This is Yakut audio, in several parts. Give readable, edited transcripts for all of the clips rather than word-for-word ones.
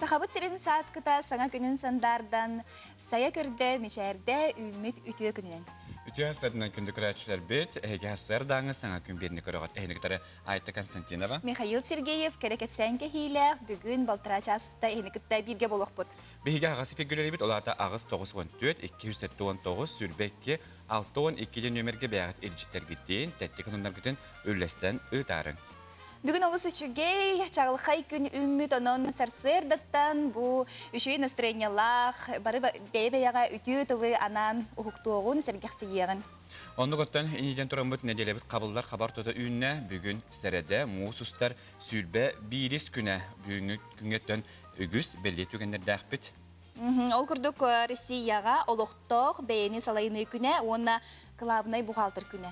Сахабыт сирин сааскыта саҥа күнүн сандаардан, сайа көрдө, мичээрдэ үүммүт үтүө күнүнэн. Үтүө сарсыарданан күндү көрөөччүлэрбит, эһиги сарсыардааҥы саҥа күн биэрни көрөҕүт. Эһини кытары Айта Константинова. Михаил Сергеев кэрэ кэпсээн кэһиилээх бүгүн балтараа чааста эһини кытта бииргэ буолуохпут. Биһиги аҕыс эфиргүлэрибит, ол аата аҕыс 94, 279, 22, 62 диэн нүөмэргэ бэйэҕит илдьиттэргитин, тэттик онуннаргытын үллэстэн ыытаарыҥ. Бүгүн олус үчүгэй, чаҕылхай күн үүммүт, онон сарсыардаттан бу үчүгэй настроениелаах, бары бэйэ-бэйэҕэ үтүө тылы анаан уһуктуоҕун, сэргэхсийиэҕин. Оннук оттон иннидэн тураммыт нэдиэлэбит хабыллар хабар тото үүннэ. Бүгүн сэрэдэ, муус устар 21-ис күнэ. Бүгүҥҥү күҥҥэттэн үгүс бэлиэ түгэннэрдээхпит. Ол курдук Россияҕа олохтоох бэйэни салайыныы күнэ уонна кылаабынай бухгалтер күнэ.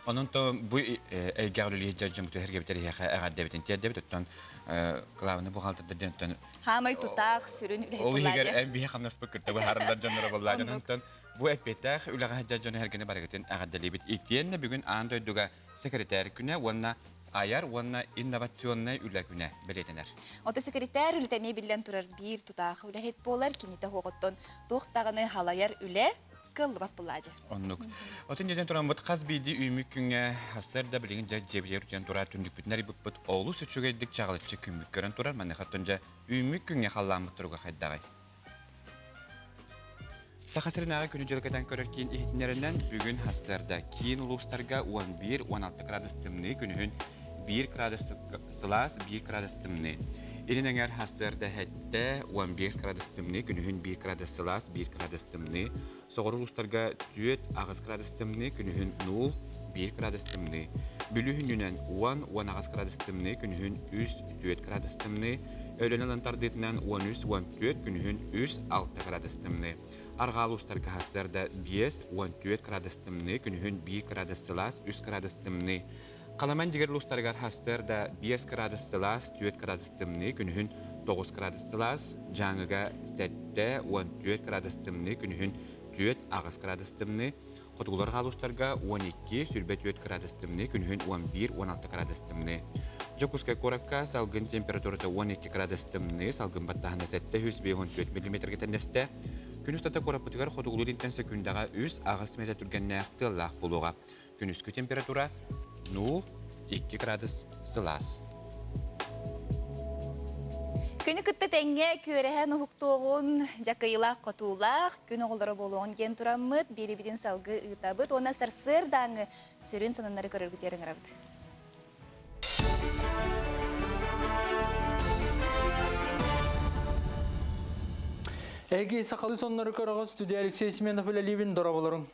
Онон то бу эйгэҕэ үлэлиир дьон түһэргэбитэр иһиэхэ эҕэрдэбитин тиэрдэбит оттон кылаабынай бухгалтердар диэн оттон Хаамай тутаах сүрүн үлэһит ол иһигэр эн биһи хамнаспыт кытта быһаарыллар дьонноро буоллаҕын онтон бу эппиэттээх үлэҕэ сылдьар дьону эһэргэни барыгытын эҕэрдэлиибит итиэннэ бүгүн аан дойдуга секретарь күнэ уонна айар уонна инновационнай үлэ күнэ бэлиэтэнэр. Ото секретарь үлэтэ эмиэ биллэн турар биир тутаах үлэһит буолар, кинитэ оһоҕоттон туох даҕаны халайар үлэ кыаллыбат булаадьы. Оннук. Отун диэн тураммыт хас биирдии үүммүт күҥҥэ сарсыарда билигин дьэ дьиэбитигэр утуйан турар түннүкпүтүн арыйбыппыт олус үчүгэйдик чаҕылыччы күммүт көрөн турар. Маныаха дьэ үүммүт күҥҥэ халлааммыт туруга хайдаҕый? Саха сиринээҕи күнү дьылыкытан көрөр киин иһитиннэринэн бүгүн сарсыарда киин улуустарга 11-16 градус тымныы күнүһүн 1 градус сылаас, 1 градус тымныы. Илин эҥэр сарсыарда сэттэ 15 градус тымныы күнүһүн 1 градус сылаас, 1 градус тымныы. Соҕуруу улуустарга 4-8 градус тымныы күнүһүн 0, 1 градус тымныы. Бүлүү күнүнэн 10-18 градус тымныы күнүһүн 3-4 градус тымныы. Өлөн ылан тардыытынан 13-14 күнүһүн 3-6 градус тымныы. Арҕаа улуустарга сарсыарда 5-14 градус тымныы, күнүһүн 1 градус сылаас, 3 градус тымныы. Халаман дигэр улуустарыгар сарсыарда 5 градус сылаас, 4 градус тымныы, күнүһүн 9 градус сылаас, Дьааҥыга 7-14 градус тымныы, күнүһүн 4-8 градус тымныы, Хотугулар хаалустарга 12, 24 градус тымныы, күнүһүн 11-16 градус тымныы. Дьокуускай куоракка салгын температурата 12 градус тымныы, салгын баттаһына 754 миллиметргэ тэннэстэ. Күн устата куораппытыгар хотугулуу-илинтэн сөкүүндэҕэ 3-8 метр түргэннээх тыаллаах буолуоҕа. Күнүскү температура 0-2 градус сылаас. Күнү кытта тэҥҥэ күөрэһэн уһуктуоҕун, дьакыйылаах-хотуулаах күн оҕолоро буолуоҕун диэн тураммыт, биэрибитин салгыы ыытабыт уонна сарсыардааҥҥы сүрүн сонуннары көрөргүтүгэр ыҥырабыт. Эһиги сахалыы соннору көрөҕүт студия Алексей Семенов үлэлиибин дорооболоруҥ.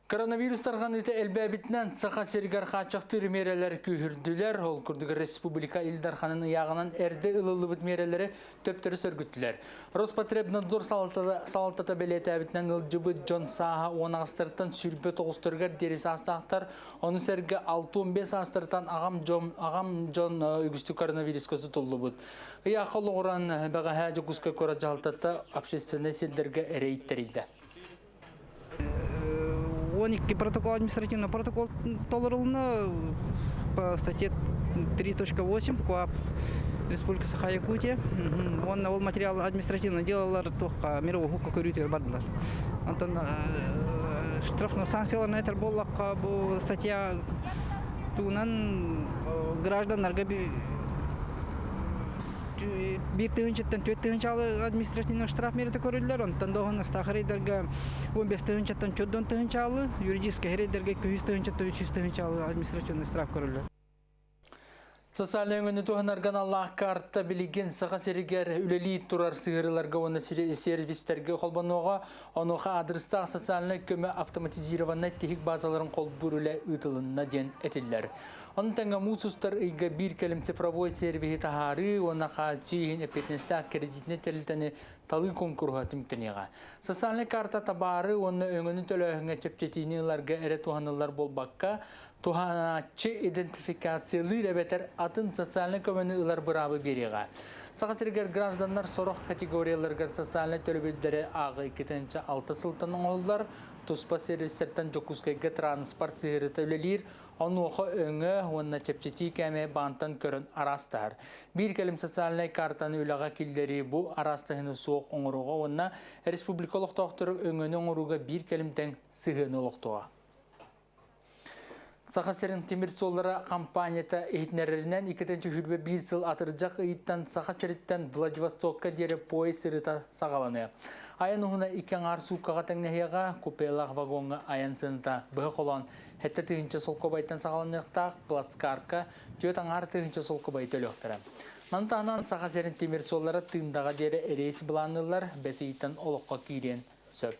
Коронавирус тарҕаныыта элбээбитинэн Саха сиригэр хааччахтыыр миэрэлэр күүһүрдүлэр. Ол курдук республика Ил Дарханын ыйааҕынан эрдэ ылыллыбыт миэрэлэри төптөрү сөргүттүлэр. Роспотребнадзор салалтата бэлиэтээбитинэн ыалдьыбыт дьон сааһа 18-тан 29-тарыгар диэри саастаахтар. Ону сэргэ 65 саастартан аҕам дьон, аҕам дьон үгүстүк коронавируска сутуллубут. Ыйаахха олоҕуран бэҕэһээ Дьокуускай куорат дьаһалтата общественнай сирдэргэ рейд тэрийдэ. 12 протокол административный протокол толорулунна по статье 3.8 КоАП Республика Саха-Якутия. Уонна ол материал административно делалар туохха мировой хукка көрүүтүгэр бардылар. Онтон штрафной санкцияларына этэр буоллахха бу статья тугунан гражданнарга биир тыһыынчаттан түөрт тыһыынчалы административный штраф мерата көрүллэр, онтон доһун астаах рейдергэ 15 тыһыынчаттан 4 тыһыынчалы, юридическай рейдерге 200 тыһыынчаттан 300 тыһыынчалы административный штраф көрүллэр. Социальнай өҥөнү туһанарга аналлаах карта билигин Саха сиригэр үлэлии турар сыһыарыыларга уонна сервистэргэ холбонуоҕа. Онуоха адрестаах социальнай көмө автоматизированнай тиһик базаларын холбуур үлэ ыытылынна диэн этиллэр. Ону тэҥэ муус устар ыйга биир кэлим цифровой сервиһи таһаарыы уонна хааччыы иһин эппиэтинэстээх кредитнэй тэрилтэни талыы куонкуруһа түмүктэниэҕэ. Социальнай карта табаары уонна өҥөнү төлөөһүҥҥэ чэпчэтиини ыларга эрэ туһаныллар буолбакка, туһанааччы идентификациялыыр эбэтэр атын социальнай көмөнү ылар быраабы биэриэҕэ. Саха сиригэр гражданнар сорох категорияларыгар социальнай төлөбүрдэри ааҕыы 2006 сылтан оҥоһуллар. Туспа сервистэртэн Дьокуускайга транспорт сыһыарыта үлэлиир. Онуоха өҥө уонна чэпчэтии кээмэйэ баантан көрөн араастаһар. Биир кэлим социальнай картаны үлэҕэ киллэрии бу араастаһыыны суох оҥорууга уонна республика олохтоохтору өҥөнү оҥорууга биир кэлим тэҥ сыһыаны олохтуоҕа. Саха сирин тимир суоллара компанията иһитиннэрэринэн 2021 сыл атырдьах ыйыттан Саха сириттэн Владивостокка диэри поезд сырыыта саҕаланыа. Айан уһуна икки аҥаар сууккаҕа тэҥнэһиэҕэ, купелаах вагоҥҥа айан сыаната быһа холоон 7000 солкуобайтан саҕаланыахтаах, плацкарка 4,5 тыһыынча солкуобайы төлүөхтэрэ. Маны таһынан Саха сирин тимир суоллара Тыындаҕа диэри рейс былаанныыллар, бэс ыйтан олоххо киириэн сөп.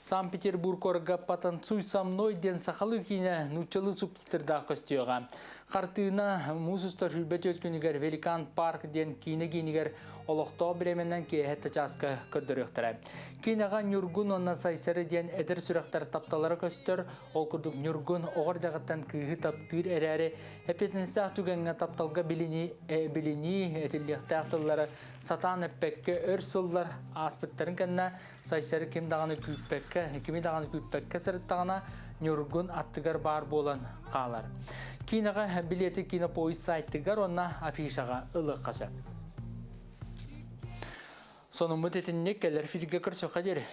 Санкт-Петербург куоракка «Потанцуй со мной» диэн сахалыы киинэ нууччалыы субтитрдаах көстүөҕэ. Хартыына муус устар 24 күнүгэр Великан парк диэн киинэ киинигэр олохтоох бириэмэнэн киэһэ чааска көрдөрүөхтэрэ. Киинэҕэ Ньургун уонна Сайсары диэн эдэр сүрэхтэр тапталлара көстөр. Ол курдук Ньургун оҕо эрдэҕиттэн кыыһы таптыыр эрээри, эппиэтинэстээх түгэҥҥэ тапталга билинии, билинии этиллиэхтээх тыллары сатаан эппэккэ өр сыллар ааспыттарын кэннэ Сайсары ким даҕаны күүппэккэ, кими даҕаны күүппэккэ сырыттаҕына Ньургун аттыгар баар буолан хаалар. Киинэҕэ билиэти Кинопоиск сайтыгар уонна афишаҕа ылыахха сөп. Сонуммут итинник кэлэр эфиргэ көрсөххө диэри.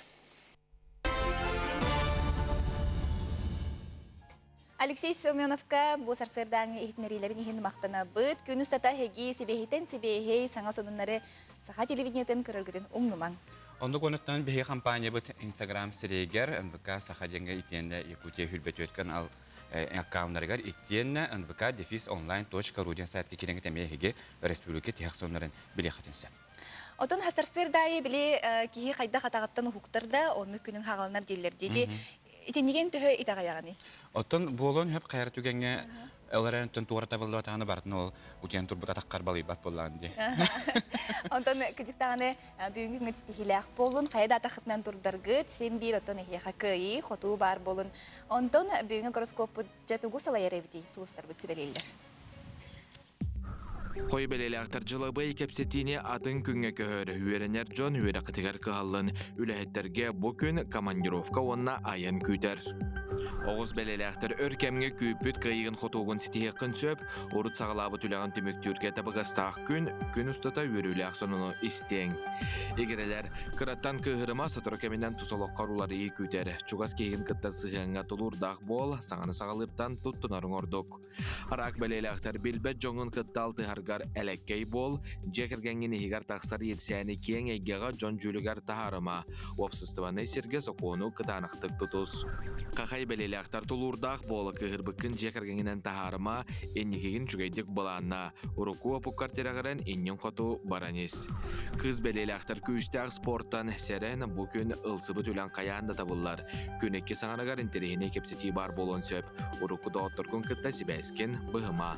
Алексей Семеновка бу сарсыардааҥы иһитиннэриилэрин иһин махтанабыт. Күн устата эһиги сибиэһитэн сибиэһэй саҥа сонуннары саха телевидениетын көрөргүтүн умнумаҥ. Оннук онуттан биһиги компаниябыт Инстаграм сирэйигэр НВК Саха диэҥҥэ итиэннэ Якутия хүрбэтүөткэн ал аккауннарыгар итиэннэ нвк дефис онлайн точка ру диэн сайтка киирэҥҥит эмиэ эһиги өрөспүүбүлүкэ тиһэх сонуннарын билиэххитин сөп. Отон сарсыардаайы били киһи хайдах атаҕыттан уһуктар да, оннук күнүҥ хаҕаланар дииллэр диэки Итиннигин төһө итэҕэйэҕиний? Оттон буолуон сөп хайар түгэҥҥэ ол эрэн туора табыллыбатаҕына барытын ол утуйан турбут атаххар балыйбат буоллаҕын дии. Онтон кыдьыктаҕаны бүгүҥҥү күҥҥэ ситиһиилээх буоллун, хайа да атаххытынан турдаргыт, син биир оттон эһиэхэ кыайыы, хотуу баар буолун. Онтон бүгүҥҥү гороскоппут дьэ тугу салайар эбитий? Сулустарбыт сүбэлииллэр. Хой бэлиэлээхтэр дьылабыай кэпсэтиини атын күҥҥэ көһөр, үөрэнэр дьон үөрэххитигэр кыһаллын, үлэһиттэргэ бу күн командировка уонна айан күүтэр. Оҕус бэлиэлээхтэр өр кэмҥэ күүппүт кыайыгын хотуугун ситиһиэххин сөп, урут саҕалаабыт үлэҕин түмүктүүргэ табыгастаах күн, күн устата үөрүүлээх сонуну истиэҥ. Игирэлэр, кыраттан кыыһырыма, сотору кэминэн тус олоххор уларыйыы күүтэр. Чугас киһигин кытта сыһыаҥҥа тулуурдаах буол, саҥаны саҕалыыртан туттунарыҥ ордук. Араак бэлиэлээхтэр билбэт дьоҥҥун кытта алтыһаргар элэккэй буол, дьиэ кэргэҥҥин иһигэр тахсар иирсээни киэҥ эйгэҕэ дьон дьүүлүгэр таһаарыма, уопсастыбаннай сиргэ сокуону кытаанахтык тутус. Хахай бэлиэлээхтэр тулуурдаах буола кыыһырбыккын дьиэ кэргэҥҥинэн таһаарыма, инникигин үчүгэйдик былааннаа, урукку уопуккар тирэҕирэн иннин хоту баран ис. Кыыс бэлиэлээхтэр күүстээх спортан сэрэн бу күн ылсыбыт үлэҥ хайаан да табыллар. Күн икки саҥарыгар интэриэһинэй кэпсэтии баар буолуон сөп. Урукку доҕотторгун кытта сибээскин быһыма.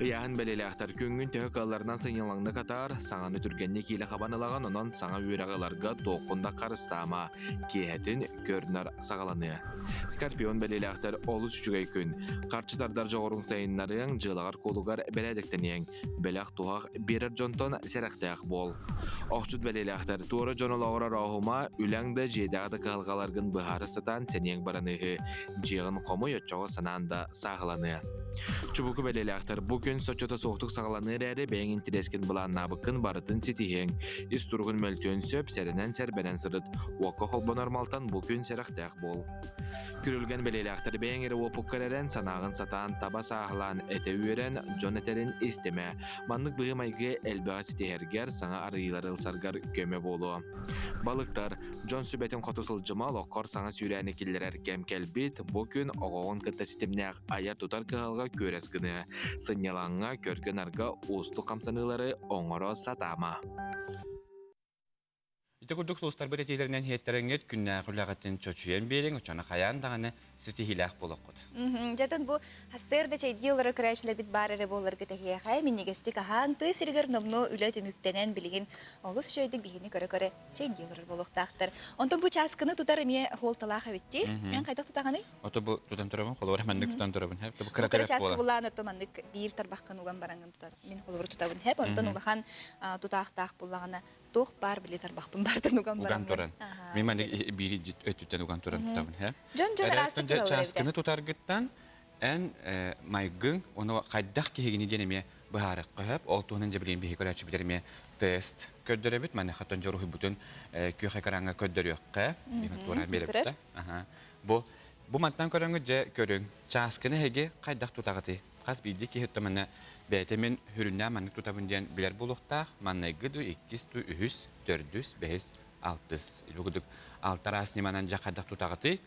Ыйааһын бэлиэлээхтэр күҥҥүн төһө кыалларынан сынньалаҥнык атаар, саҥаны түргэнник иилэ хабан ылаҕын, онон саҥа үөрэҕи ыларга туоххун да харыстаама. Киэһэтин көр-нар саҕаланыа. Скорпион бэлиэлээхтэр олус үчүгэй күн. Харчы тардар дьоҕуруҥ сайыннарыаҥ, дьыалаҕар-куолугар бэрээдэктэниэҥ. Бэлэх-туһах биэрэр дьонтон сэрэхтээх буол. Охчут бэлиэлээхтэр туора дьон олоҕор орооһума, үлэҥ да дьиэтээҕи да кыһалҕаларгын быһаара сатаан сэниэҥ бараныыһы. Дьиэҕин хомуй, оччоҕо санаан да сааһыланыа. Чубуку бэлиэлээхтэр бу күн соччото суохтук саҕаланыа эрээри бэйэҥ интэриэскин былааннаабыккын барытын ситиһиэҥ. Ис туругун мөлтүөн сөп, сэрэнэн-сэрбэнэн сырыт. Уокка холбонор малтан бу күн сэрэхтээх буол. Күрүлгэн бэлиэлээхтэр бэйэҥ эрэ уопуккар эрэн, санааҕын сатаан таба сааһылаан этэ үөрэн, дьон этэрин истимэ. Маннык быһыы-майгы элбэҕи ситиһэргэр, саҥа арыйыылары ылсаргар көмө буолуо. Балыктар, дьон сүбэтин хоту сылдьыма, олоххор саҥа сүүрээни киллэрэр кэм кэлбит. Бу күн оҕоҕун кытта ситимнээх айар-тутар кыһалҕа күөрэс гыныа. Сынньалаҥҥа, көргө-нарга уустук хамсаныылары оҥоро сатаама. Ити курдук сулустарбыт этиилэринэн иһиэттэрэҥҥит күннээҕи үлэҕитин чочуйан биэриҥ, оччону хайаан даҕаны ситиһиилээх буолуоххут. Дьэтин бу сарсыарда чэйдии олорор көрөөччүлэрбит баар эрэ буолларгыт эһиэхэ минньигэстик аһаан тыа сиригэр номнуо үлэ түмүктэнэн билигин олус үчүгэйдик биһини көрө-көрө чэйдии олорор буолуохтаахтар. Онтон бу чааскыны тутар эмиэ хуолталаах эбит дии. Эн хайдах тутаҕыный? Ото бу тутан турабын, холобура маннык тутан турабын. Бу кыра чааскы булаан ото маннык биир тарбаххын уган бараҥын тутар. Мин холобура тутабын хэп. Онтон улахан тутаахтаах буллаҕына туох баар били тарбахпын бартан уган уган туран. Мин маннык биир өттүттэн уган туран тутабын. Дьон-дьон араастык Чааскыны тутаргыттан эн майгыҥ ону хайдах киһигини диэн эмиэ быһаарыахха сөп. Ол туһунан дьэ билигин биһиги көрөөччүбүтэр эмиэ тест көрдөрөбүт. Маныаха дьоруһуйбутун күөх экраҥҥа көрдөрүөххэ. Биһиги туора биэрэбит. Бу бу мантан көрөҥүт дьэ көрүҥ. Чааскыны эһиги хайдах тутаҕытый? Хас биирдии киһи манна бэйэтэ мин хүрүннээн маннык тутабын диэн билэр буолуохтаах. Маннайгы ду, иккис ду, үһүс, төрдүс, бэһис, алтыс. Бу курдук алтараас ньыманан дьэ хайдах тутаҕытый?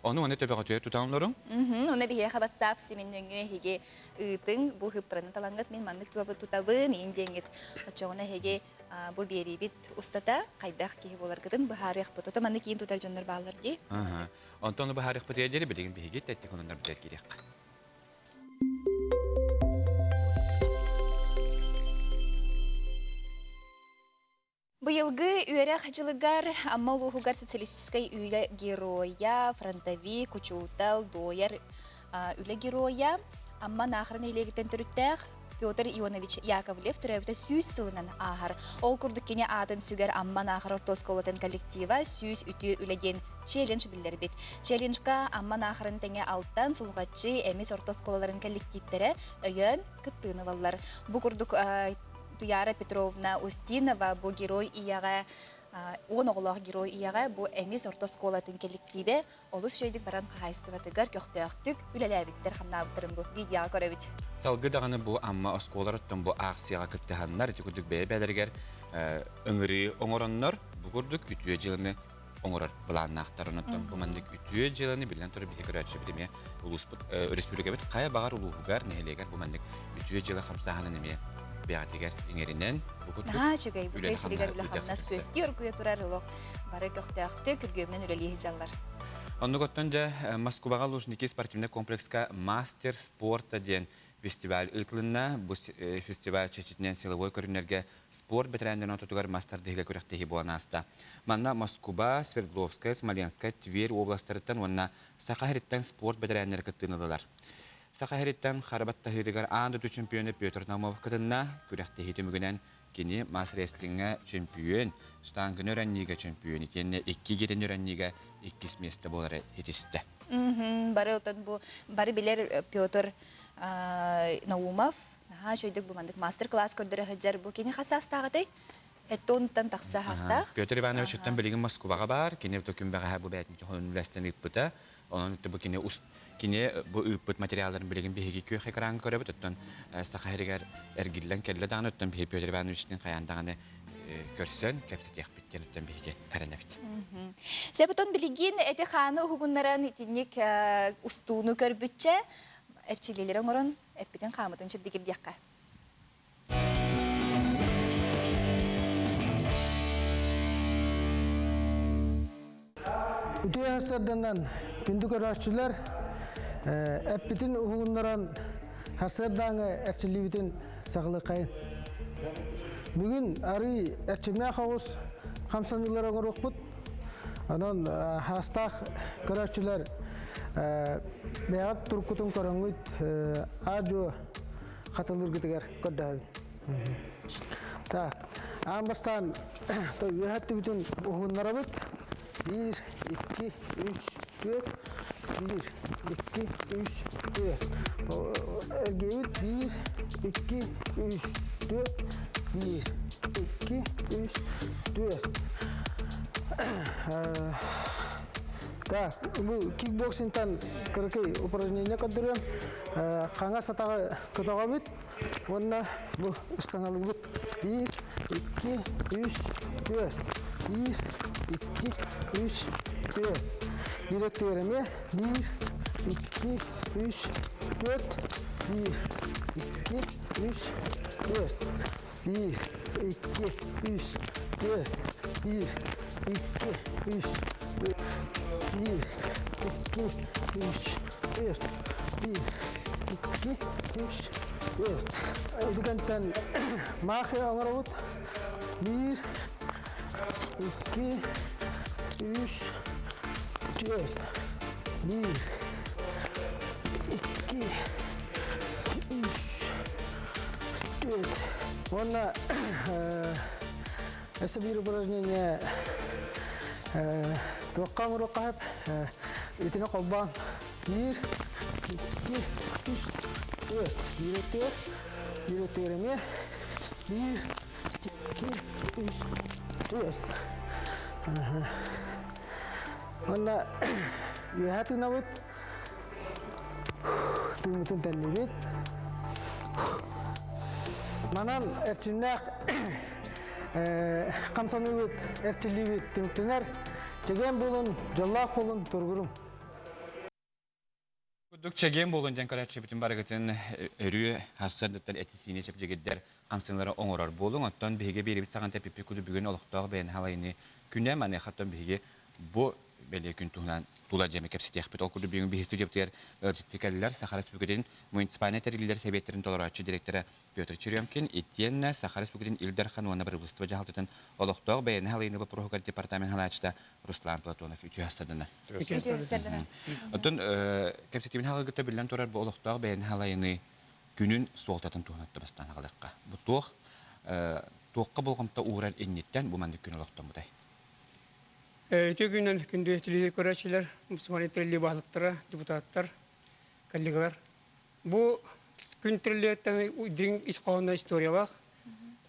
Ону уонна төбөҕүтүгэр тутан олоруҥ. Уна биһиэхэ WhatsApp ситимин нөҥүө эһиги ыытыҥ, бу хыппыраны талаҥҥыт мин маннык тутабын, иин диэҥҥит. Оччоҕуна эһиги бу биэриибит устата хайдах киһи буоларгытын быһаарыахпыт. Ото маннык киин тутар дьоннор бааллар дии. Онтон быһаарыахпытыгар диэри билигин биһиги тэттик ононнор бүтэр киириэххэ. Быйылгы үөрэх дьылыгар Амма улууһугар социалистическай үлэ геройа, фронтовик, учуутал, дуойар үлэ геройа Амма Наахара нэһилиэгиттэн төрүттээх Петр Ионович Яковлев төрөөбүтэ 100 сылынан ааһар. Ол курдук кини аатын сүгэр Амма Наахара орто оскуолатын коллектива 100 үтүө үлэ диэн челлендж биллэрбит. Челленджка Амма Наахарын тэҥэ Алтан, Сулҕаччы, Эмис орто оскуолаларын коллективтэрэ өйөөн кыттыыны ылаллар. Бу курдук Туяра Петровна Устинова бу герой ийэҕэ уон оҕолоох герой ийэҕэ бу Эмис орто оскуолатын кэлликтиибэ олус үчүгэйдик баран хаһаайыстыбатыгар көхтөөхтүк үлэлээбиттэр хамнаабыттарын бу видеоҕа көрөбүт. Салгыы даҕаны бу Амма оскуолаларыттан бу аахсыйаҕа кыттыһаннар ити курдук бэйэ-бэйэлэригэр ыҥырыы оҥороннор бу курдук үтүө дьыаланы оҥорор былааннаахтар. Онон бу маннык үтүө дьыаланы биллэн турар биһиги көрөөччүбүт эмиэ улууспут өрөспүүбүлүкэбит хайа баҕар улууһугар, нэһилиэгэр бу маннык үтүө дьыала хамсааһынын эмиэ бэйэтигэр иҥэринэн бу курдук Наһаа үчүгэй бу тыа сиригэр үлэ-хамнас күөстүү оргуйа турар олох бары көхтөөхтүк күргүөмүнэн үлэлии сылдьаллар. Оннук оттон дьэ Москваҕа Лужники спортивнай комплекска мастер спорта диэн фестиваль ыытылынна. Бу фестиваль чэрчитинэн силовой көрүҥнэргэ спорт бэтэрээннэрин ортотугар мас тардыһыыга күрэхтэһии буолан ааста. Манна Москуба, Свердловскай, Смоленскай, Тверь уобаластарыттан уонна Саха сириттэн спорт бэтэрээннэрэ кыттыыны ыллылар. Саха сириттэн хара баттаһыытыгар аан дойду чемпиона Петр Наумов кытынна. Күрэхтэһии түмүгүнэн кини мас-рестлиҥҥэ чемпион, штанганы өрөнньүүгэ чемпион итиэннэ икки гирини өрөнньүүгэ иккис миэстэ буолары ситистэ. Бары отон бу бары билэр Петр Наумов наһаа үчүгэйдик бу маннык мастер-класс көрдөрө сылдьар. Бу кини хас саастааҕытай? Эттонтан тахса саастаах. Петр Иванович оттон билигин Москваҕа баар. Кини бу күн бэҕэһээ бу бэйэтин хоһунун үлэстэн ыыппыта. Онон бу кини кини бу ыыппыт материалларын билигин биһиги күөх экраҥҥа көрөбүт. Оттон Саха сиригэр эргиллэн кэллэ даҕаны, оттон биһиги Петр Ивановичтыын хайаан даҕаны көрсөн кэпсэтиэхпит диэн оттон биһиги эрэнэбит. Сөп билигин эти-хааны уһугуннаран итинник устууну көрбүччэ эрчиллиилэри оҥорон эппитин хаамытын чэбдигирдиэххэ. Үтүө сарсыарданан күндү көрөөччүлэр, эппитин уһугуннаран сарсыардааҥы эрчиллиибитин саҕалыаххайын. Бүгүн арыы эрчимнээх оҕус хамсаныылары оҥоруохпут. Онон хаастаах көрөөччүлэр бэйэҕит туруккутун көрөҥҥүт аа-дьуо хатылыыргытыгар көрдөһөбүн. Так, аан бастаан үөһэ өттүбүтүн уһуннарабыт. Биир, икки, үс, түөрт. Биир, икки, үс, түөрт. Эргийбит биир, икки, үс, түөрт. Биир, икки, үс, түөрт. Так, бу кикбоксингтан кыракый упражнение көрдөрүөм. Хаҥас атаҕы көтөҕөбүт уонна бу ыстаҥалыыбыт. Биир, икки, үс, түөрт. Биир, икки, үс, түөрт. Биир өттүгэр эмиэ. Биир, икки, үс, түөрт. Биир, икки, үс, түөрт. Биир, икки, үс, түөрт. Биир, Икки, үс, биир, икки, үс, түөрт, биир, икки, үс, түөрт. Эдигэнтэн маахы оҥоробут. Биир, икки, үс, түөрт, биир, икки, үс, түөрт. Уонна Өссө биир упражнение туохха оҥоруохха сөп итини холбоон биир, икки, үс, түөрт. Биир өттүгэр, биир өттүгэр эмиэ биир, икки, үс, түөрт. Уонна үөһэ тыынабыт, тыыммытын тэллибит. Манан эрчимнээх хамсаныыбыт, эрчиллиибит түмүктэнэр. Чэгиэн буолун, дьоллоох буолун, тургурум. Курдук чэгиэн буолун диэн көрөөччүбүтүн барыгытын өрүү хассардыттан эти-сиини чэбдигирдэр хамсаныылары оҥорор буолуҥ. Оттон биһиги биэрибит саҕан тэпиппит куду бүгүн олохтоох бэйэни халайыныы күнэ. Маныаха оттон биһиги бу бэлиэ күн туһунан тула дьэми кэпсэтиэхпит. Ол курдук бүгүн биһиги студиябытыгар ыалдьыттыы кэллилэр Саха Республикатын муниципальнай тэриллиилэр сэбиэттэрин толорооччу директора Петр Черемкин итиэннэ Саха Республикатын Ил Дархан уонна Бырабыыталыстыба дьаһалтатын олохтоох бэйэни халайыныы боппуруоһугар департамент салайааччыта Руслан Платонов үтүө астардына. Үтүө астардына. Оттон кэпсэтиибин хаалгыта биллэн турар бу олохтоох бэйэни халайыныы күнүн суолтатын туһунан бастаан аҕалыахха. Бу туох туохха болҕомто уурар инниттэн бу маннык күн олохтоммутай? Үтүө күнүнэн күндү телевизор көрөөччүлэр, мусульман тэриллии баһылыктара, депутаттар, коллегалар. Бу күн тэриллиэттэн дириҥ ис хоһоонно историялаах.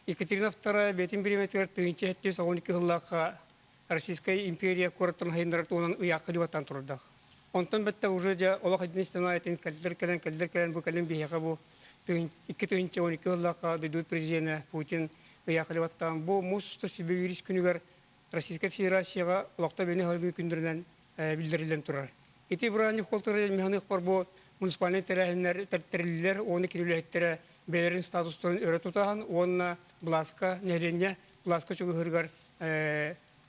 Екатерина II бэйэтин бириэмэтигэр 1712 сыллаахха Российская империя куораттарын хайыннарар туһунан ыйаахха дьыбаттаан турардаах. Онтон бэтте уже дьэ олох единственная этин кэллэр кэлэн кэллэр кэлэн бу кэлин биһиэхэ бу 2012 сыллаахха дойдубут президенэ Путин ыйаахха дьыбаттаан бу муус устар сүбэ биирис күнүгэр Российскай Федерацияҕа олохто бэйэни салайыныы күннэринэн биллэриллэн турар. Ити бырааһынньык холтары механык бу муниципальнай тэрээһиннэр тэриллилэр уонна кини үлэһиттэрэ бэйэлэрин статустарын өрө тутаһан уонна былааска нэһилиэнньэ былааска чугаһыырыгар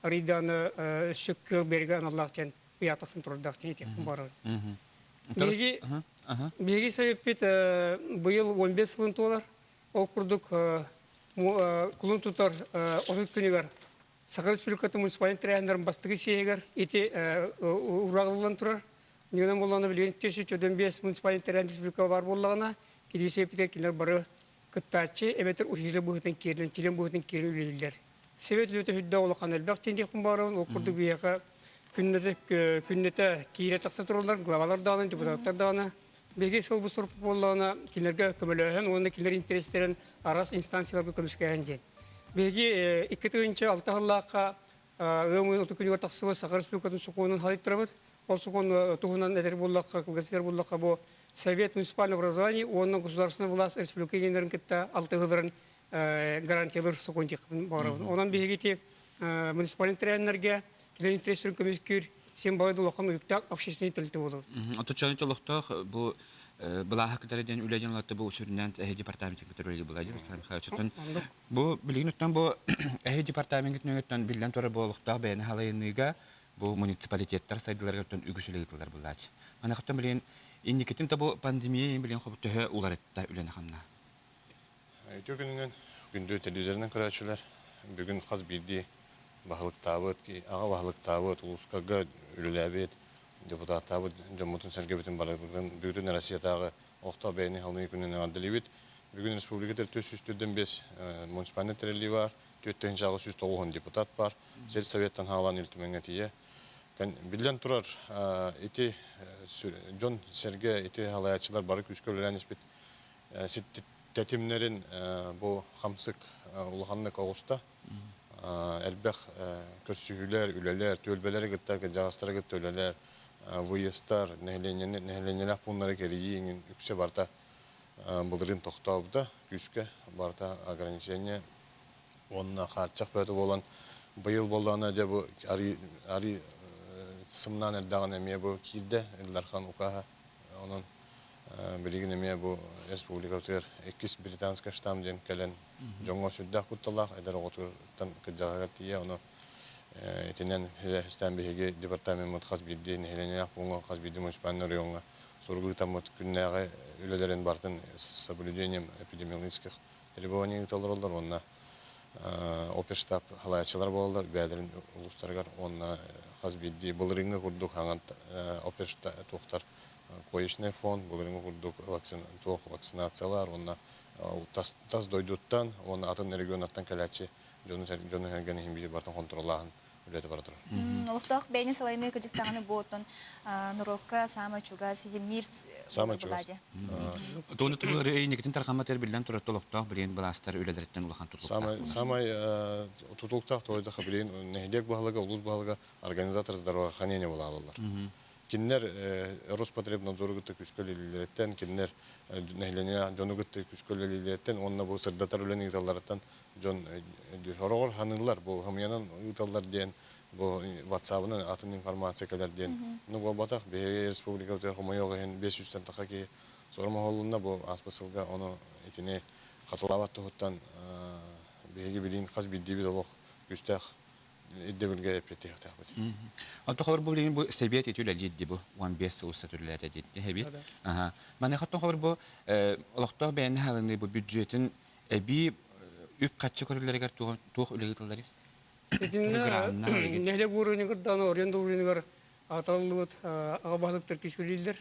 арыйдааны өссө кыах биэргэ аналлаах диэн ыйаатахсын турардаах диэн этиэхпин баҕарабын. Биһиги биһиги совеппит быйыл 15 сылын туолар. Ол курдук кулун тутар 30 күнүгэр Саха Республикатын муниципальнай тэрээһиннэрин бастакы съеһигэр ити уурааҕыллан турар. Ньыгынан буоллаҕына билигин 335 муниципальнай тэрээһин республикаҕа баар буоллаҕына, ити сэппитигэр кинилэр бары кыттааччы эбэтэр учитель быһыытынан киирэн, член быһыытынан киирэн үлэлииллэр. Совет үлэтэ сүрдээх улахан элбэх диэн диэхпин баҕарабын. Ол курдук биһиэхэ күннэтэ күннэтэ киирэ тахса тураллар, главалар даҕаны, депутаттар даҕаны. Биһиги сылбыт суруппут буоллаҕына, кинилэргэ көмөлөһөн уонна кинилэр интэриэстэрин араас инстанцияларга көмүскээһин диэн. Биһиги 2006 сыллаахха ыам ыйын отут күнүгэр тахсыбыт Саха Республикатын сокуонун халыттарабыт. Ол сокуон туһунан этэр буоллахха, кылгас этэр буоллахха, бу Совет муниципального образования уонна государственная власть республика иэннэрин кытта алтыһыыларын гарантиялыыр сокуон диэхпин баҕарабын. Онон биһиги ити муниципальный тэрээһиннэргэ кинилэр интэриэстэрин көмүскүүр син балай да улахан уйуктаах общественный тэрилтэ буолабыт. Отуччаны олохтоох бу былааһы кытары диэн үлэ диэн бу сүрүннээн эһи департаментын кытары үлэлии була Руслан Михайлович. Бу билигин оттон бу эһи департамент нөҥөттөн биллэн турар бу олохтоох бэйэни халайыныыга бу муниципалитеттар сайдыыларыгар үгүс үлэ ыытыллар буллаач. Маныхаттан билигин инникитин да бу пандемия билигин хобу төһө уларытта үлэни хамна. Үтүө күнүнэн күндү телевизорынан көрөөччүлэр, бүгүн хас биирдии баһылыктаабыт, аҕа баһылыктаабыт, улуустарга үлэлээбит, депутаттаабыт дьоммутун-сэргэбитин барытын бүтүн Россиятааҕы олохтоох бэйэни халыныы күнүнэн эҕэрдэлиибит. Бүгүн республика 405 муниципальнай тэриллии баар, 4890 депутат баар, сельсоветтан хаалан Ил Түмэҥҥэ тиийэ. Биллэн турар, ити дьон-сэргэ, ити халайааччылар бары күүскэ үлэлээн испит тэтимнэрин бу хамсык улаханнык оҕуста. Элбэх көрсүһүүлэр, үлэлэр, түөлбэлэри кытта, кырдьаҕастары кытта үлэлэр, выездтар, нэһилиэнньэни, нэһилиэнньэлээх пууннары кэрийии иҥин үксэ барыта былырыын тохтообута, күүскэ барыта ограничение уонна хаарчах бөҕөтө буолан быйыл буоллаҕына дьэ бу арыы арыы сымнаан эрдэҕинэ эмиэ бу киирдэ Ил Дархан укааһа онон Билигин эмиэ бу республикабытыгар иккис британскай штамм диэн кэлэн дьоҥҥо сүрдээх кутталаах эдэр оҕотуттан кырдьаҕаһыгар тиийэ ону Итинэн сибээстээн биһиги департамеммыт хас биирдии нэһилиэнньэлээх пууҥҥа, хас биирдии муниципальнай оройуоҥҥа сурук ыытаммыт күннээҕи үлэлэрин барытын с соблюдением эпидемиологических требований ыыта олороллор уонна оперштаб салайааччылар буолаллар бэйэлэрин улуустарыгар уонна хас биирдии былырыыҥҥы курдук хаҥан оперштаб туохтар коечный фонд былырыыҥҥы курдук туох вакцинациялар уонна тас, тас дойдуттан уонна атын регионнартан кэлээччи дьону дьону сэргэни иһин биир барытын хонтуруоллааһын үлэтэ бара турар. Олохтоох бэйэни салайыныы кыдьыктаҕыны буотун норуокка саамай чугас ситимниир Саамай чугас. Туону тугу инникитин тарҕаммат биллэн турар олохтоох билигин былаастар үлэлэриттэн улахан тутулуктаах. Самай самай тутулуктаах тойдоха билигин нэһилиэк баһылыга, улуус баһылыга организатор здравоохранения буолаллар. Кинилэр Роспотребнадзору кытта күүскэ үлэлииллэриттэн, кинилэр нэһилиэнньэ дьону кытта күүскэ үлэлииллэриттэн уонна бу сырдатар үлэни ыыталларыттан дьон хороҕор ханыыллар, бу хомуйанан ыыталлар диэн, бу WhatsApp-ынан атын информация кэлэр диэн. Ну буолбатах, биһиги республикабытыгар хомойуох иһин 500-тэн тахса киһи сорум оһоллунна бу ааспыт сылга ону итини хатылаабат туһуттан биһиги билигин хас биирдиибит олох күүстээх ирдэбилгэ эппиэттиэхтээхпит. Онто хобор бу билигин бу сэбиэт ити үлэлиир ди бу 15 сыл устата үлэлээтэ диэн эбит. Аха. Маныаха хобор бу олохтоох бэйэни халыныы бу бюджетин эбии үп-харчы көрүллэригэр туох үлэ ыытылларый? Итиннэ нэһилиэк уровенигар даҕаны оройуон да уровенигар аталлыбыт аҕа баһылыктар күүскүлүүллэр.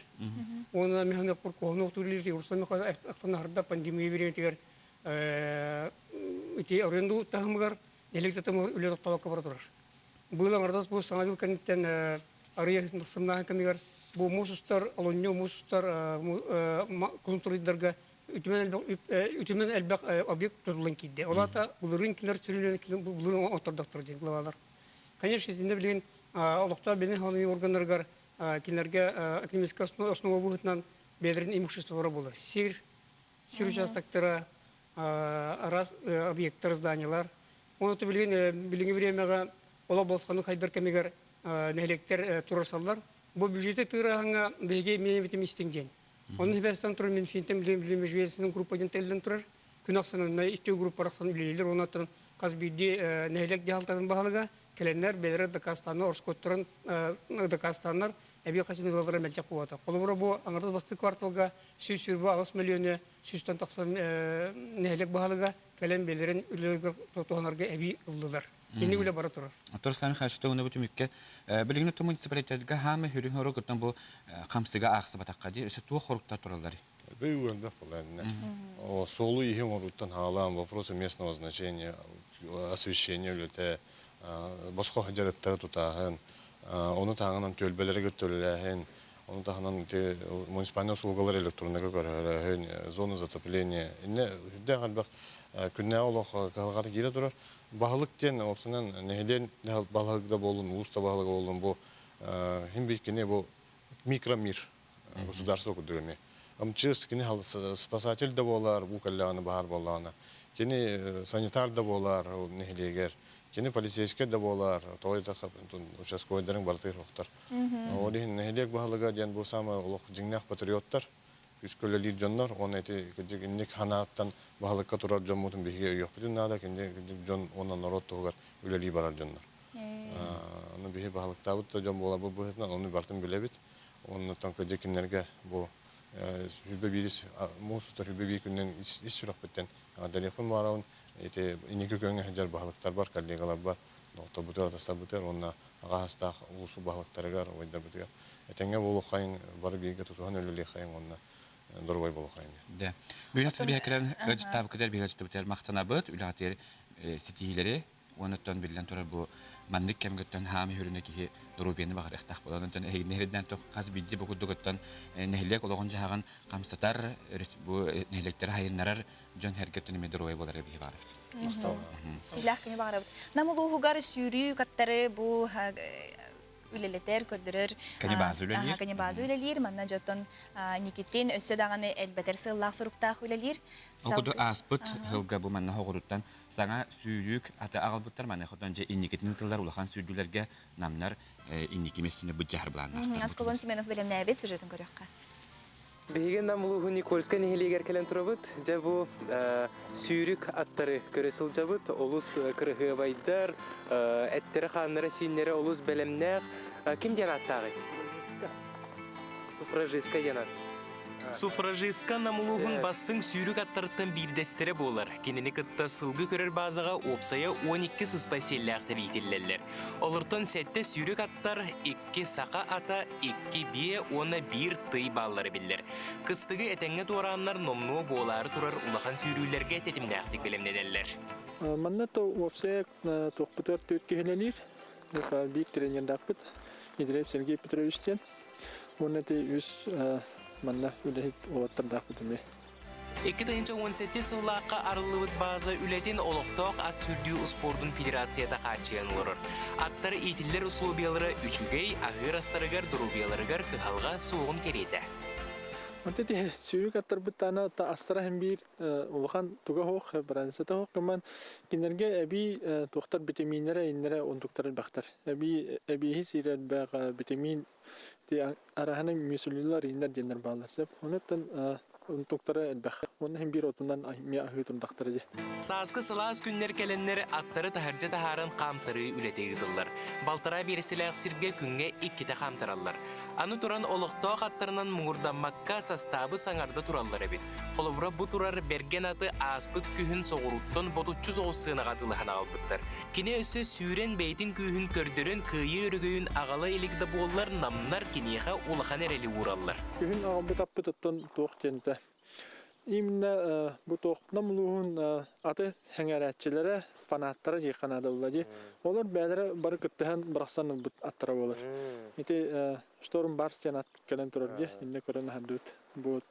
Уонна механокпор куһаҕан үлэлиир Руслан Михайлович ахтан пандемия бириэмэтигэр ити оройуон таһымыгар нэһилиэк татымыгар үлэ тохтообокко бара турар. Быыл аҥардас бу саҥа дьыл кэнниттэн арыйа сымнааһын кэмигэр бу муус устар, олунньу муус устар кулун туруйдарга үтүмэн элбэх объект тутуллан киирдэ. Ол аата былырыын кинилэр сүрүннээн былырыын оҥортордохторо диэн главалар. Конечно, итиннэ билигин олохтоох билин халыҥ органнарыгар кинилэргэ экономическай основа быһыытынан бэйэлэрин имуществолара буолар. Сир, сир участоктара, араас объекттар, зданиялар. Оны билигин билиҥҥи бириэмэҕэ олох болсханы хайдар кэмигэр нэһилиэктэр турарсаллар. Бу бюджеты тыырааһыҥҥа биһиги миэнэбитим истиҥ диэн. Онон хибэстэн турар Минфинтэн билим межведомственный группа диэн тэриллэн турар. Күн ахсын икки группа арахсан үлэлииллэр. Онон хас биирдии нэһилиэк дьаһалтатын баһылыга кэлэннэр бэйэлэрэ дакаастааннар, ороскуоттарын дакаастааннар эбии хасыны ылаллара мэлдьэх буолбата. Холобура бу аҥардас бастакы кварталга 128 мөлүйүөнү сүүстэн тахсан нэһилиэк баһылыга кэлэн бэйэлэрин үлэлэригэр туһанарга эбии ыллылар. Инник үлэ бара турар. Оттор Руслан Михайлович туһуна бу түмүккэ билигин оту муниципалитетга хаама хүрүн хорук оттон бу хамсыга аахсыбатахха дии өссө туох хоруктар тураллар? Бүй элбэх буолар. Суолу иһи оҥорууттан хаалаан вопросы местного значения, освещение үлэтэ, босхо дьарыктары тутааһын, ону таһынан түөлбэлэргэ төлөлөөһүн, ону таһынан ити муниципальнай услугалар электронныга көрөһөрөөһүн, зона затопления, инне үрдээх элбэх күннээҕи олох кыһалҕата киирэ турар. Баһылык диэн опсунан нэһилиэн баһылык да буоллун, улуус да баһылыга буоллун бу хим бир кини бу микромир государство курдук эмиэ. МЧС кини спасатель да буолар, бу кэллэҕинэ баһаар буоллаҕына. Кини санитар да буолар ол нэһилиэгэр. Кини полицейскай да буолар, тоҕо диэтэххэ участковайдарыҥ барытыгар охтор. Ол иһин нэһилиэк баһылыга диэн бу саамай олох дьиҥнээх патриоттар, күүскэ үлэлиир дьоннор уонна ити кырдьык инник ханааттан баһылыкка турар дьоммутун биһиги өйүөхпүтүн наада, кини кырдьык дьон уонна норуот туһугар үлэлии барар дьоннор. Ону биһи баһылыктаабыт да дьон буоларбыт быһыытынан ону барытын билэбит. Оннуттан кырдьык кинилэргэ бу сүүрбэ биирис муус устар 21 күнүнэн ис сүрэхпиттэн эҕэрдэлиэхпин баҕарабын. Ити инники күөҥҥэ сылдьар баһылыктарбар, коллегаларбар, доҕотторбутугар, атастарбытыгар уонна аҕа саастаах улууспут баһылыктарыгар, убайдарбытыгар этэҥҥэ буолуоххайыҥ, бары бииргэ тутуһан үлэлиэххэйиҥ уонна доруобай буолуоххайыҥ. Дэ. Бүгүн сибиһэккэлэн ыалдьыттаабыккытыгар биһиги ыалдьыттабытыгар махтанабыт, үлэҕитигэр ситиһиилэри уонна биллэн турар бу маннык кэмгэттэн хаамы хүрүнэ киһи доруобуйаны баҕарыахтаах буолан онтон эһигини эһирдэн тох хас биирдии бу курдук оттон нэһилиэк олоҕун дьаһаҕын хамсатар бу нэһилиэктэри хайыннарар дьон сэргэттэн эмиэ доруобай буоларга биһи баҕарабыт. Илээх күнү баҕарабыт. Нам улууһугар сүүрүү каттары бу үлэлэтэр, көрдөрөр Канибаза үлэлиир. Канибаза үлэлиир. Манна дьоттон Никитин өссө даҕаны элбэтэр сыаллаах суруктаах үлэлиир. Ол курдук ааспыт сылга бу манна хоҕуруттан саҥа сүүрүүк аты аҕалбыттар. Маныаха дьэ инникитин ытыллар улахан сүүрдүүлэргэ намнар инники мессини быдьаһар былааннаахтар. Аскалон Семенов бэлэмнээбит сюжетын көрүөххэ. Биһиги Нам улууһун Никольскай нэһилиэгэр кэлэн турабыт. Дьэ бу сүүрүк аттары көрө сылдьабыт. Олус кырыһыабайдар, эттэрэ-хааннара, сииннэрэ олус бэлэмнээх. Ким диэн ааттааҕый? Суфражистка диэн аат. Суфражистка Нам улууһун бастыҥ сүүрүк аттарыттан биирдэстэрэ буолар. Кинини кытта сылгы көрөр баазаҕа уопсайа 12 сыспай сиэллээхтэр иитиллэллэр. Олортон сэттэ сүүрүк аттар, икки саха ата, икки биэ уонна биир тый бааллара биллэр. Кыстыгы этэҥҥэ туорааннар номнуо буолаары турар улахан сүүрүүлэргэ тэтимнээхтик бэлэмнэнэллэр. Манна то уопсайа туохпутугар түөрт киһилэлиир. Биир тренердаахпыт Ядреев Сергей Петрович диэн. Уонна ити үс манна үлэһит уолаттардаахпыт эмиэ. 2017 сыллаахха арыллыбыт бааза үлэтин олохтоох ат сүүрдүү успуордун федерацията хааччыйан олорор. Аттар иитиллэр условиялара үчүгэй, аһыыр астарыгар, доруобуйаларыгар кыһалҕа суоҕун кэриэтэ. Онто ити сүүрүк аттарбыт таана астара иһин биир улахан туга суох, быраансата суох гыман кинилэргэ эбии туохтар битэмииннэрэ иннэрэ онтуктар элбэхтэр. Эбии эбииһи сиир элбэх битэмиин Араһаны мүсүлүлэр иннэр диэннэр бааллар сөп. Онуттан унтуктара элбэх. Уонна иһин биир отунан эмиэ аһыы турдахтара дии. Сааскы сылаас күннэр кэлэннэр аттары таһырдьа таһааран хаамтарыы үлэтэ ыытыллар. Балтараа биэрэстэлээх сиргэ күҥҥэ иккитэ хаамтараллар. Аны туран олохтоох аттарынан муҥурдаммакка састаабы саҥарда тураллар эбит. Холобура бу турар бэргэн аты ааспыт күһүн соҕурууттан ботуччу соҕус сыанаҕа атыылаһан аҕалбыттар. Кини өссө сүүрэн бэйэтин күүһүн көрдөрөн кыайыы өрөгөйүн аҕала илик да буоллар, намнар киниэхэ улахан эрэли уураллар. Күһүн аҕалбыт аппыт оттон туох диэнтэ. Именно бу туох Нам улууһун аты сэҥээрээччилэрэ, фанаттара диэххэ наада буолла дии. Олор бэйэлэрэ бары кыттыһан бырахсан ылбыт аттара буолар. Ити Шторм Барс диэн ат кэлэн турар дии. Иннэ көрөн аһардыбыт. Вот.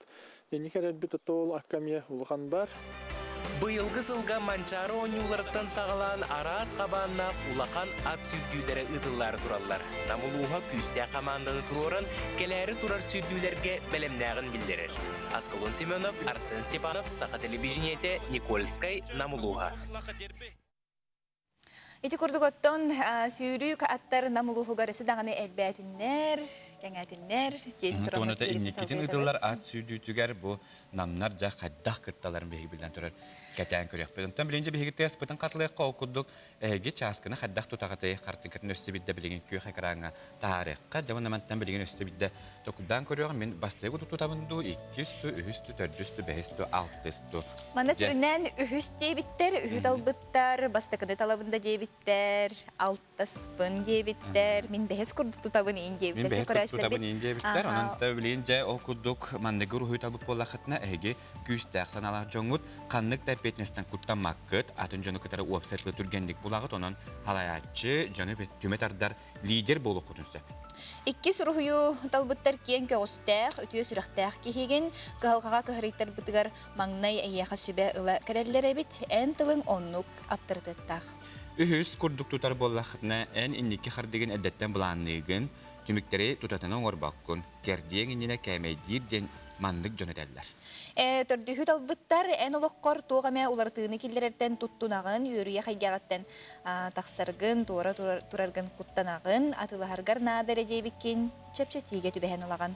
Инники эрэлбит ол акка эмиэ улахан бар. Быйылгы сылга Манчаары оонньууларыттан саҕалаан араас хабааннаах улахан ат сүүрдүүлэрэ ыытыллаары тураллар. Нам улууһа күүстээх хамаанданы туруоран, кэлээри турар сүүрдүүлэргэ бэлэмнээҕин биллэрэр. Аскалон Семенов, Арсен Степанов, Саха телевидениетэ, Никольскай, Нам улууһа. Ити курдук оттон сүүрүүк аттар Нам улууһугар өссө даҕаны элбээтиннэр, кэҥээтиннэр диэн туран Туонута инникитин ыытыллар ат сүүрдүүтүгэр бу намнар дьэ хайдах кытталарын биһиги билэн турар кэтээн көрүөхпүт. Онтон билигин дьэ биһиги тыаспытын хатылыахха ол курдук эһиги чааскыны хайдах тутаҕытый хартыҥкатын өссө биирдэ билигин күөх экраҥҥа таһаарыахха. Дьэ уонна мантан билигин өссө биирдэ токурдаан көрүөҕүм мин бастакы тутабын дуу, иккис ту, үһүс ту, төрдүс ту, бэһис ту, алтыс ту. Манна сүрүннээн үһүс диэбиттэр, үһү талбыт бастакыны талабын да диэбиттэр, алтаспын диэбиттэр, мин бэһис курдук тутабын иин диэбиттэр. Мин бэһис курдук тутабын иин диэбиттэр. Онон билигин дьэ ол курдук манныгы уруһуй талбыт буоллаххытына эһиги күүстээх санаалаах дьоҥҥут ханнык да эппиэтинэстэн куттаммаккыт, атын дьону кытары уопсай тылы түргэнник булаҕыт, онон халайааччы дьону түмэ тардар лидер буолуоххутун сөп. Иккис уруһуйу талбыттар киэҥ көҕүстээх, үтүө сүрэхтээх киһигин, кыһалҕаҕа кыһарыйтарбытыгар маҥнай эйиэхэ сүбэ ыла кэлэллэр эбит, эн тылыҥ оннук аптарытыаттаах. Үһүс курдук тутар буоллаххытына, эн инники хардыгын эрдэттэн былаанныыгын, түмүктэри тутатына оҥорбоккун, кэрдиэҥ иннинэ кээмэйдиир диэн маннык дьон этэллэр. Э, төрдүһү талбыттар эн олоххор туох эмэ уларытыыны киллэрэртэн туттунаҕын, үөрүйэх эйгэҕиттэн тахсаргын, туора тураргын куттанаҕын, атыылаһаргар наада эрэ диэбиккин чэпчэтиигэ түбэһэн ылаҕын.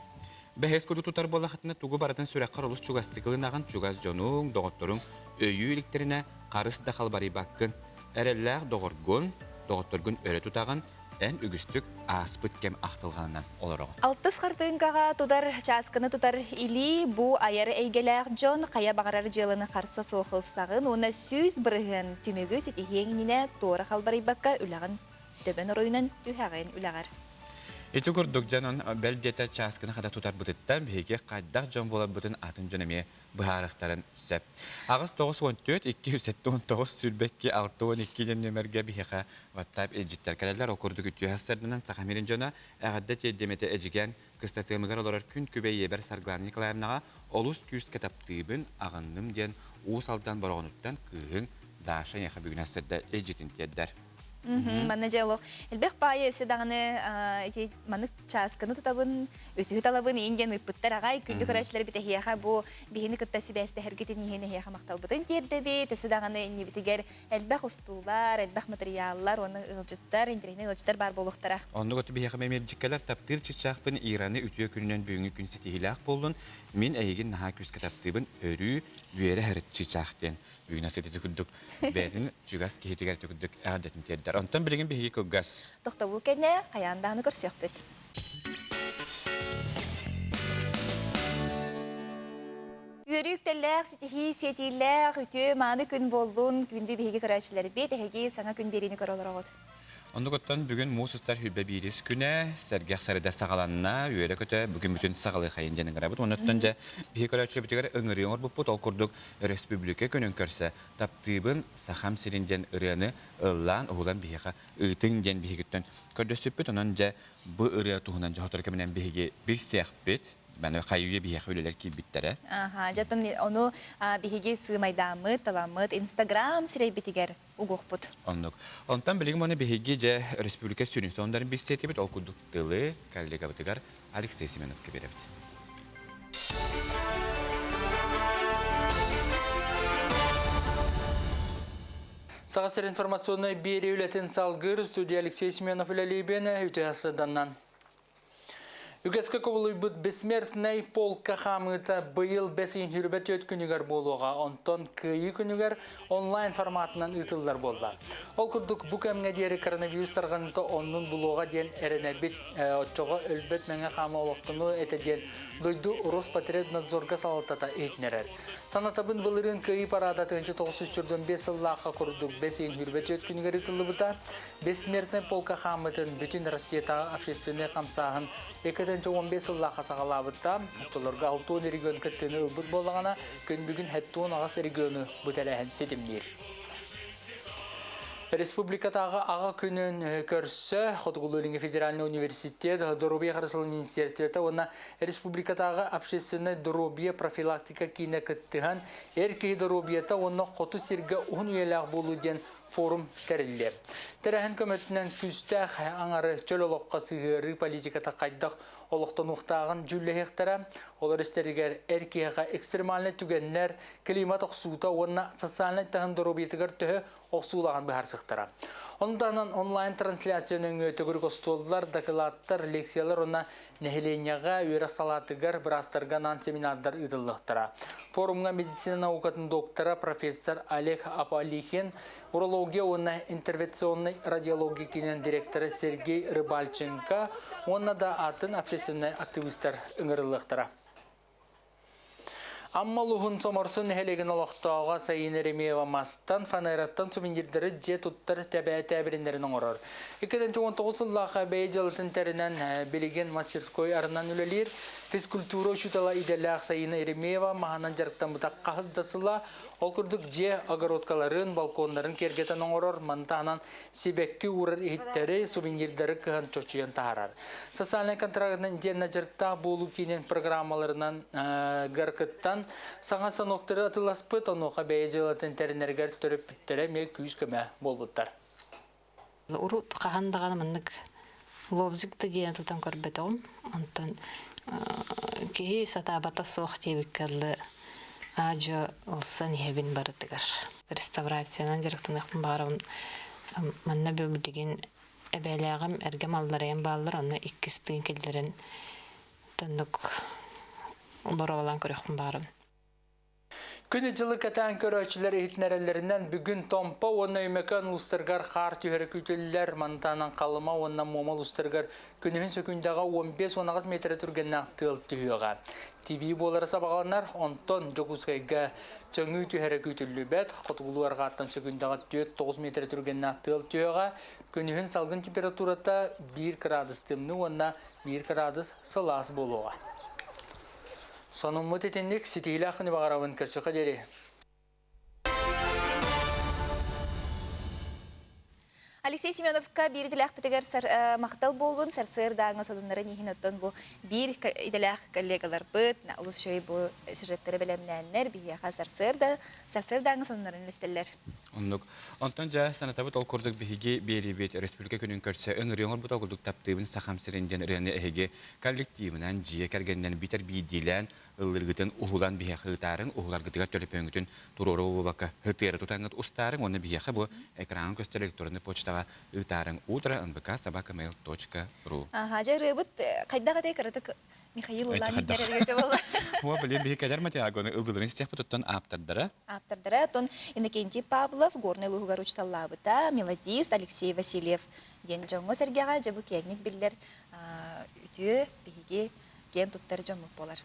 Бэһис курдук тутар буоллахытына тугу барытын сүрэххэр олус чугастык ылынаҕын, чугас дьонуҥ, доҕотторуҥ өйүү иликтэринэ харыс да халбарыйбаккын. Эрэллээх доҕоргун, доҕотторгун өрө тутаҕын, эн үгүстүк ааспыт кэм ахтылҕанынан олороҕун. Алтыс хартыыҥкаҕа тутар чааскыны тутар илии бу айар эйгэлээх дьон хайа баҕарар дьыаланы харса суох ылсаҕын уонна 100% түмүгү ситиһиэҥ иннинэ туора халбарыйбакка үлэҕин төбөн оройунан түһэҕин үлэҕэр. Ити курдук дьонун бэл диэтэр чааскыны хата тутарбытыттан биһиги хайдах дьон буоларбытын атын дьон эмиэ быһаарыахтарын сөп. 8 94 279 22 62 диэн нүөмэргэ биһиэхэ WhatsApp илдьиттэр кэлэллэр. Ол курдук үтүө сарсыарданан Саха мирин дьоно эҕэрдэ тиэрдиэмэтэ Эдьигээн Кыстатыамыгар олорор күн күбэй ийэбэр Саргылана Николаевнаҕа олус күүскэ таптыыбын, аҕынным диэн Уус Алдан Бороҕонуттан кыыһыҥ Даша эйиэхэ бүгүн сарсыарда илдьитин тиэрдэр. Манна дьэ олох элбэх баайы өссө даҕаны ити маннык чааскыны тутабын, үсүһү талабын иин диэн ыыппыттар аҕай. Күндү көрөөччүлэрбит эһиэхэ бу биһини кытта сибээстэһэргитин иһин эһиэхэ махталбытын тиэрдэбит. Өссө даҕаны иннибитигэр элбэх устуулар, элбэх матырыйааллар уонна ыалдьыттар, интэриэһинэй ыалдьыттар баар буолуохтара. Оннук өттү биһиэхэ мэмиэрдьиккэлэр таптыыр чыччаахпын Ираны үтүө күнүнэн бүгүҥҥү күн ситиһиилээх буоллун. Мин эйигин наһаа күүскэ таптыыбын, өрүү үөрэ сырыт чыычаах диэн бүгүн асы ити курдук бэйэтин чугас киһитигэр ити курдук эҕэрдэтин тиэрдэр. Онтон билигин биһиги кылгас. Тохтобул кэннэ хайаан даҕаны көрсүөхпүт. Үөрүү үктэллээх, ситиһии сиэтиилээх, үтүө мааны күн буоллун. Күндү биһиги көрөөччүлэрбит, эһиги саҥа күн биэриини көрө олороҕут. Оннук оттон бүгүн муус устар хүрбэ биирис күнэ, сэргэх сарыда саҕаланна, үөрэ-көтө бүгүн бүтүн саҕалыахайын диэн ыҥырабыт. Оннуттан дьэ биһиги көрөөччүлэрбитигэр ыҥырыы оҥорбуппут. Ол курдук өрөспүүбүлүкэ күнүн көрсө «Таптыыбын Сахам сирин» диэн ырыаны ыллаан, уһулан биһиэхэ ыытыҥ диэн биһигиттэн көрдөспүппүт. Онон дьэ бу ырыа туһунан дьэ сотору кэминэн биһиги билсиэхпит. Маны хайыы биһиэхэ үлэлэр киирбиттэрэ. Аха, дьэ ону биһиги сыымайдааммыт, таламмыт Инстаграм сирэйбитигэр угуохпут. Оннук. Онтон билигин оны биһиги дьэ республика сүрүн сонуннарын билсиэтибит. Ол курдук тылы коллегабытыгар Алексей Семеновка биэрэбит. Саха сир информационнай биэрии үлэтин салгыыр студия Алексей Семенов үлэлиибин үтүө сыданнан. Үгэскэ кубулуйбут бессмертнэй полка хаамыыта быйыл бэс ыйын хүрбэ түөрт күнүгэр буолуоҕа, онтон Кыайыы күнүгэр онлайн форматынан ыытыллар буолла. Ол курдук бу кэмҥэ диэри коронавирус тарҕаныыта оннун булуоҕа диэн эрэнэбит, оччоҕо өлбөт мэҥэ хаама олохтонуо этэ диэн дойду Роспотребнадзорга салалтата иһитиннэрэр. Санатабын былырыын Кыайыы параада 1945 сыллаахха курдук бэс ыйын хүрбэ түөрт күнүгэр ыытыллыбыта. Бессмертнай полка хааммытын бүтүн Россиятааҕы общественнай хамсааһын 2015 сыллаахха саҕалаабыта. Оччолорго 60 регион кыттыыны ылбыт буоллаҕына, күн бүгүн 76 региону бу тэрээһин ситимниир. Республикатааҕы аҕа күнүн көрсө Хотугулуу-Илиҥҥи федеральнай университет доруобуйа харыстабылын министерствота уонна Республикатааҕы общественнай доруобуйа профилактика киинэ кыттыһан эр киһи доруобуйата уонна хоту сиргэ уһун үйэлээх буолуу диэн форум тэриллиэ. Тэрээһин көмөтүнэн күүстээх аҥары чөл олоххо сыһыарыы политиката хайдах олохтонуохтааҕын дьүүллэһиэхтэрэ. Олор истэригэр эр киһиэхэ экстремальнай түгэннэр, климат охсуута уонна социальнай таһым доруобуйатыгар төһө охсуулааҕын быһаарсыахтара. Ону таһынан онлайн-трансляция нөҥүө төгүрүк остуоллар, дакылааттар, лекциялар уонна Нэһилиэнньэҕэ үөрэх салаатыгар быраастарга анаан семинардар ыытыллыахтара. Форумҥа медицина наукатын доктора, профессор Олег Аполихин, урология уонна интервенционнай радиология киинин директора Сергей Рыбальченко уонна да атын общественнай активистар ыҥырыллыахтара. Амма улууһун Соморсун нэһилиэгин олохтооҕо Сайыына Еремеева мастан, фанераттан сувенирдары дьиэ туттар тээбириннэрин оҥорор. 2019 сыллаахха бэйэ дьыалатын тэринэн билигин мастерской арынан үлэлиир. Физкультура учуутала идэлээх Сайыына Еремеева маһынан дьарыктаммыта хаһыс да сыла. Ол курдук дьиэ огородкаларын, балконнарын киэргэтэн оҥорор, маны таһынан сибэкки уурар иһиттэри, сувенирдары кыһан чочуйан таһаарар. Социальнай контрактынан итиэннэ дьарыктаах буолуу киинин программаларынан гаркыттан саҥа станоктары атыыласпыт, онуоха бэйэ дьыалатын тэринэригэр төрөппүттэрэ эмиэ күүс-көмө буолбуттар. Урут хаһан даҕаны маннык лобзик да диэн тутан көрбөтөҕүм. Онтон киһи сатаабата суох диэбиккэ дылы аа-дьуо ылсан иһэбин барытыгар. Реставрациянан дьарыктаныахпын баҕарабын. Манна билигин эбээлээҕим эргэ малларайан бааллар, онно иккис тыын киллэрэн тоннук боруобалаан көрүөхпүн баҕарабын. Күнү-дьылы кэтээн көрөөччүлэр иһитиннэрэллэринэн бүгүн Томпо уонна Өймөкөөн улуустарыгар хаар түһэрэ күүтүллэр. Мантаанан Халыма уонна Муома улуустарыгар күнүһүн сөкүүндэҕэ 15-18 миэтэрэ түргэннээх тыал түһүөҕэ. Тибии буолара сабаҕаланар, онтон Дьокуускайга чөҥүү түһэрэ күүтүллүбэт. Хотугулуу арҕааттан сөкүүндэҕэ 4-9 миэтэрэ түргэннээх тыал түһүөҕэ. Күнүһүн салгын температурата 1 кыраадыс тымныы уонна 1 кыраадыс сылаас буолуоҕа. Сонуммут итинник ситиһиилээх күнү баҕарабын көрсүөххэ диэри. Алексей Семеновка биир идэлээхпитигэр махтал буоллун, сарсыардааҥы сонуннарын иһин оттон бу биир идэлээх коллегаларбыт олус үчүгэй бу сюжеттары бэлэмнээннэр биһиэхэ сарсыарда сарсыардааҥы сонуннарын үллэстэллэр. Оннук. Онтон дьэ санатабыт ол курдук биһиги биэриибит республика күнүн көрсө ыҥырыы оҥорбут ол курдук таптыыбын Сахам сирин диэн ырыаны эһиги коллективынан, дьиэ кэргэнинэн битэр биирдиилээн ыллыргытын уһулан биһиэхэ ыытаарыҥ, уһуларгытыгар төлөпүөҥҥүтүн туруору буолбакка һытыары тутаҥҥыт устаарыҥ уонна биһиэхэ бу экраҥҥа көстөр электроннай почтаҕа ыытаарыҥ утро nvk собакamail.ru Аха, дьэ ырыабыт хайдах этэй кыратык Михаил Ыллаан иһитэр буолла. Уо, блин, биһи кэлэр материалганы ылдыларын истиэхпит оттон ааптардара. Ааптардара, оттон Иннокентий Павлов Горнай улууһугар учууталлаабыта, мелодист Алексей Васильев диэн дьоҥҥо-сэргэҕэ дьэ бу киэҥник биллэр үтүө биһиги киэн туттар дьоммут буолар.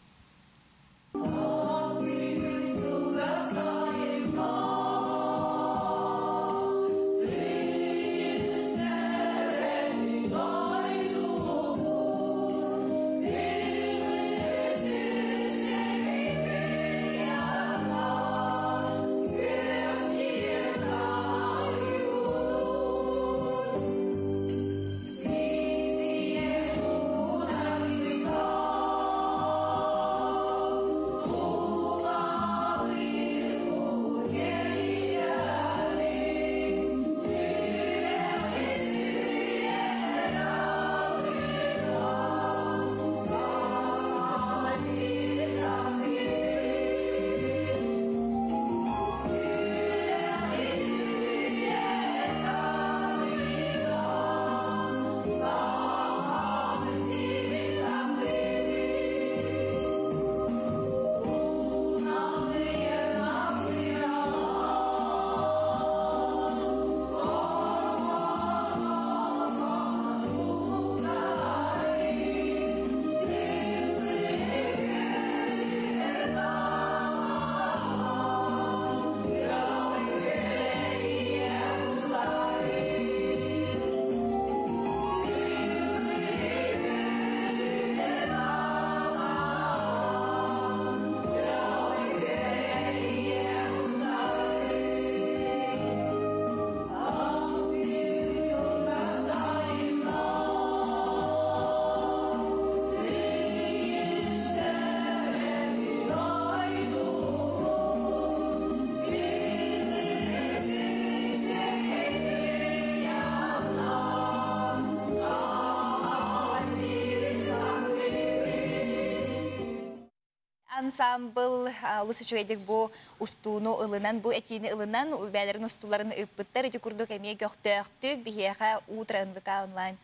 Ансаамбыл олус үчүгэйдик бу устууну ылынан, бу этиини ылынан, бээлэрин устууларын ыыппыттар. Ити курдук эмиэ көхтөөхтүк биһиэхэ утро НВК онлайн.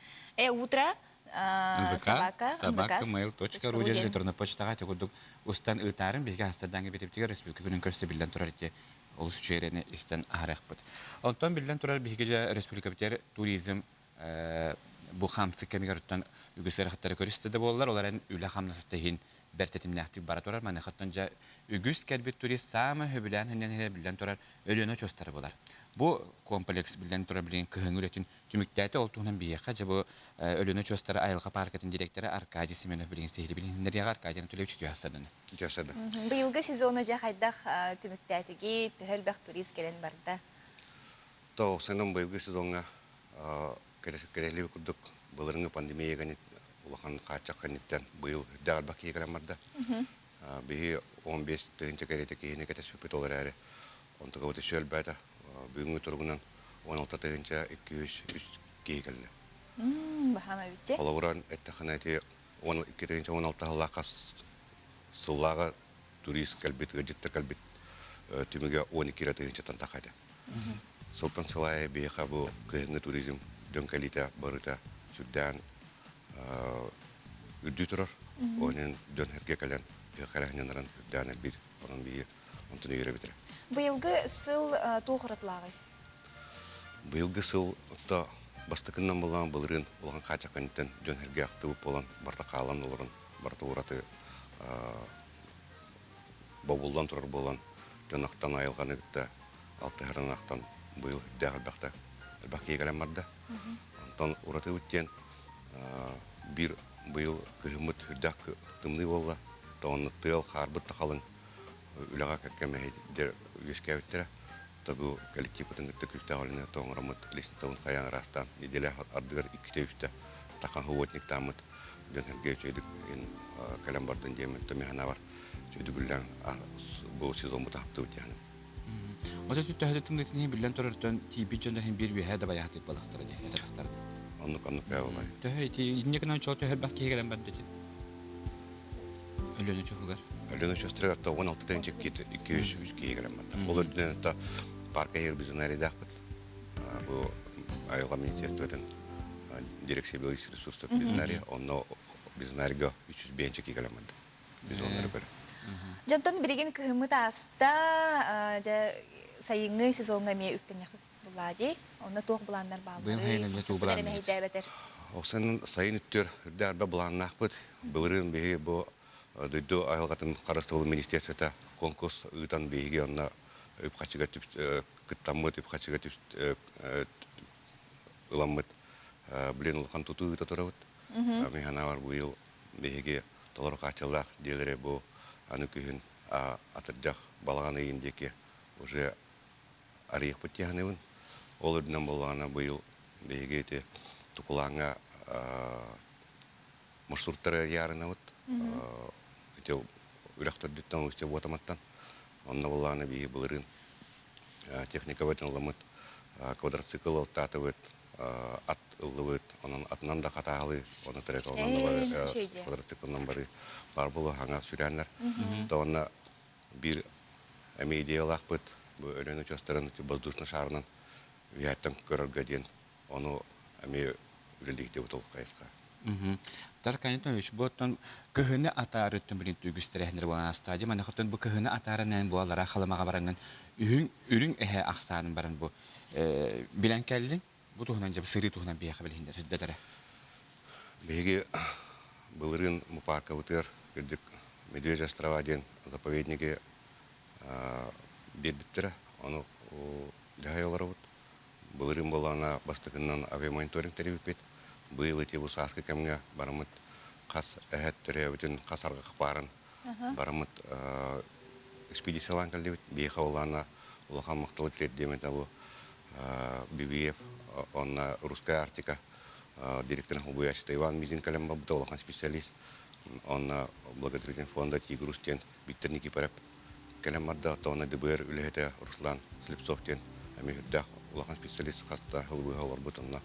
Утро собака собака mail.ru диэн электронный почтаҕа ити курдук устан ыытаарын биһиги астардаҥҥа бириптигэр республика күнүн көрсө биллэн турар ити олус үчүгэй истэн аһарыахпыт. Онтон биллэн турар биһиги дьэ республикабытыгар туризм бу хамсык кэмигэр оттон үгүс ыарахаттары көрүстэ да буоллар, ол эрэн үлэ-хамнас иһин бэрт тэтимнээхтик бара турар. Маныхаттан дьэ үгүс кэлбит турист саамай сөбүлээн хэнньэн биллэн турар Өлүөнэ очуостара буолар. Бу комплекс биллэн турар билигин кыһыҥҥы үлэтин түмүктээтэ. Ол туһунан биһиэхэ дьэ бу Өлүөнэ очуостара айылҕа пааркатын директора Аркадий Семенов билигин сиһилии билиһиннэриэҕэ. Аркадий Анатольевич үтүө сарсыарданы. Үтүө сарсыарда. Быйылгы сезону дьэ хайдах түмүктээтигит? Төһө элбэх турист кэлэн барда? Тоҕусанан быйылгы сезоҥҥа кэлэһиби курдук былырыҥҥы пандемия улахан хааччах кэнниттэн быйыл үрдээх элбэх киһи кэлэн барда. Биһи 15 тыһыынча кэриэтэ киһини кэтэспиппит ол эрээри онтукабыт өссө элбээтэ. Бүгүҥҥү туругунан 16 тыһыынча 203 киһи кэллэ. Баһаам эбитчи. Холобура эттэххинэ ити 12 тыһыынча 16 сыллаахха сыллааҕы турист кэлбит, ыалдьыттар кэлбит түмүгэ 12 эрэ тыһыынчаттан тахха этэ. Сылтан сыл аайы биһиэхэ бу кыһыҥҥы туризм дьон кэлиитэ барыта сүрдээн үрдүү турар. Онон дьон эргэ кэлэн, кэлэһиннэрэн үрдээн элбиир. Онон биһи онтон үөрэбит эрэ. Быйылгы сыл туох уратылааҕый? Быйылгы сыл отто бастакыннан булан былырыын улахан хааччах кэнниттэн дьон эргэ ахтыбыт буолан барыта хаалан олорон барыта ураты бобуллан турар буолан дьон ахтан айылҕаны кытта алтыһарын ахтан быйыл үрдээх элбэхтэ элбэх киһи кэлэн барда. Онтон уратыбыт диэн биир быйыл кыһыммыт үрдээх тымныы буолла. Тоҕонно тыал хаарбыт да халыҥ үлэҕэ кэккэ мэһэйдэр үөскээбиттэрэ. Бу коллективпытын кытта күүстээх үлэни тоҥороммут лестницабын хайаан ыраастаан неделя ардыгар иккитэ-үстэ тахан субботниктааммыт дьон сэргэ үчүгэйдик кэлэн бардын диэммит томиһанабар үчүгэйдик бу сезоммут аһаптыбыт диэхиним. Ота түттөһөтө тымнытын биллэн турартан тиийбит дьоннор иһин биир үөһэ да байаатык балахтара дии этэлэхтэр. Оннук оннук бээ болай. Төһө ити инне гынан чол төһө киһи кэлэн барда ити. Өлүөнэ чуһугар. Өлүөнэ чуһугар 16 тыһыынча 203 киһи кэлэн барда. Ол үрдүнэн та парка иһэр бизонарийдаахпыт. Бу айылҕа министерствотын дирекция биологических ресурсов бизонария, онно бизонарийга 305 киһи кэлэн барда. Бизоннары көрө. Дьонтон билигин кыһыммыт ааста, дьэ сайыҥҥы сезоҥҥа эмиэ үктэниэхпит буллаа дии. Онно туох былааннар баалларый? Хасыппыт эрэ мэһэйдээбэтэр. Оксанын сайын үттүөр үрдэ арба былааннаахпыт. Былырыын биһи бу дойду айылҕатын харыстабыл министерствота конкурс ыытан биһиги онно үп-харчыга кыттаммыт, үп-харчыга ыламмыт билин улахан тутуу ыыта турабыт. Мин санаабар быйыл биһиги толору хааччыллаах дьиэлэри бу аны күһүн атырдьах балаҕан ыйын диэки уже арыйыахпыт дии саныыбын. Ол үрдүнэн буоллаҕына быйыл биһиги ити Тукулааҥҥа маршруттары арыйаарынабыт. Ити үрэх төрдүттэн Устья Буотаматтан. Онно буоллаҕына биһиги былырыын техникабытын ылламмыт, квадроцикл ылтаатыбыт, ат ыллыбыт, онон атынан да хатааһылыы, оны трек онон да бары квадроциклынан бары бар буолу хаҥа сүрээннэр. То онно биир эмиэ идеялаахпыт бу Өлөөн учуостарын воздушно шарынан үһээттэн көрөргө диэн ону эмиэ үлэлиихтибит ол хайысха. Таркан Антонович, бу оттон кыһыны атаары өттүн билин үгүстэрээһиннэр буолан ааста. Дьэ, манна оттон бу кыһыны атаарынан буолара халамаҕа бараҥҥын үһүҥ үрүҥ эһэ ахсаанын баран бу билэн кэллиҥ. Бу туһунан дьэ сырыы туһунан биһиэхэ билиһиннэр сирдэтэрэ. Биһиги былырыын бу пааркабытыгар үрдүк Медвежья острова диэн заповедниги биэрбиттэрэ. Ону дьаһай олоробут. Былырыын буоллаҕына бастакыннан авиамониторинг тэрийбиппит. Быйыл ити бу сааскы кэмҥэ бараммыт хас эһэт төрөөбүтүн, хас арҕах баарын бараммыт экспедициялаан кэллибит. Биһиэхэ буоллаҕына улахан махталы тириэрдиэм этэ бу ББФ онно Русская Арктика директорын холбуйааччыта Иван Мизин кэлэн барбыта улахан специалист. Онно благотворительный фонда Тигрус диэн Виктор Никифоров кэлэн барда. Онно ДБР үлэһитэ Руслан Слепцов диэн эмиэ үрдээх улахан специалист хаста сыл быыһа олорбут. Онно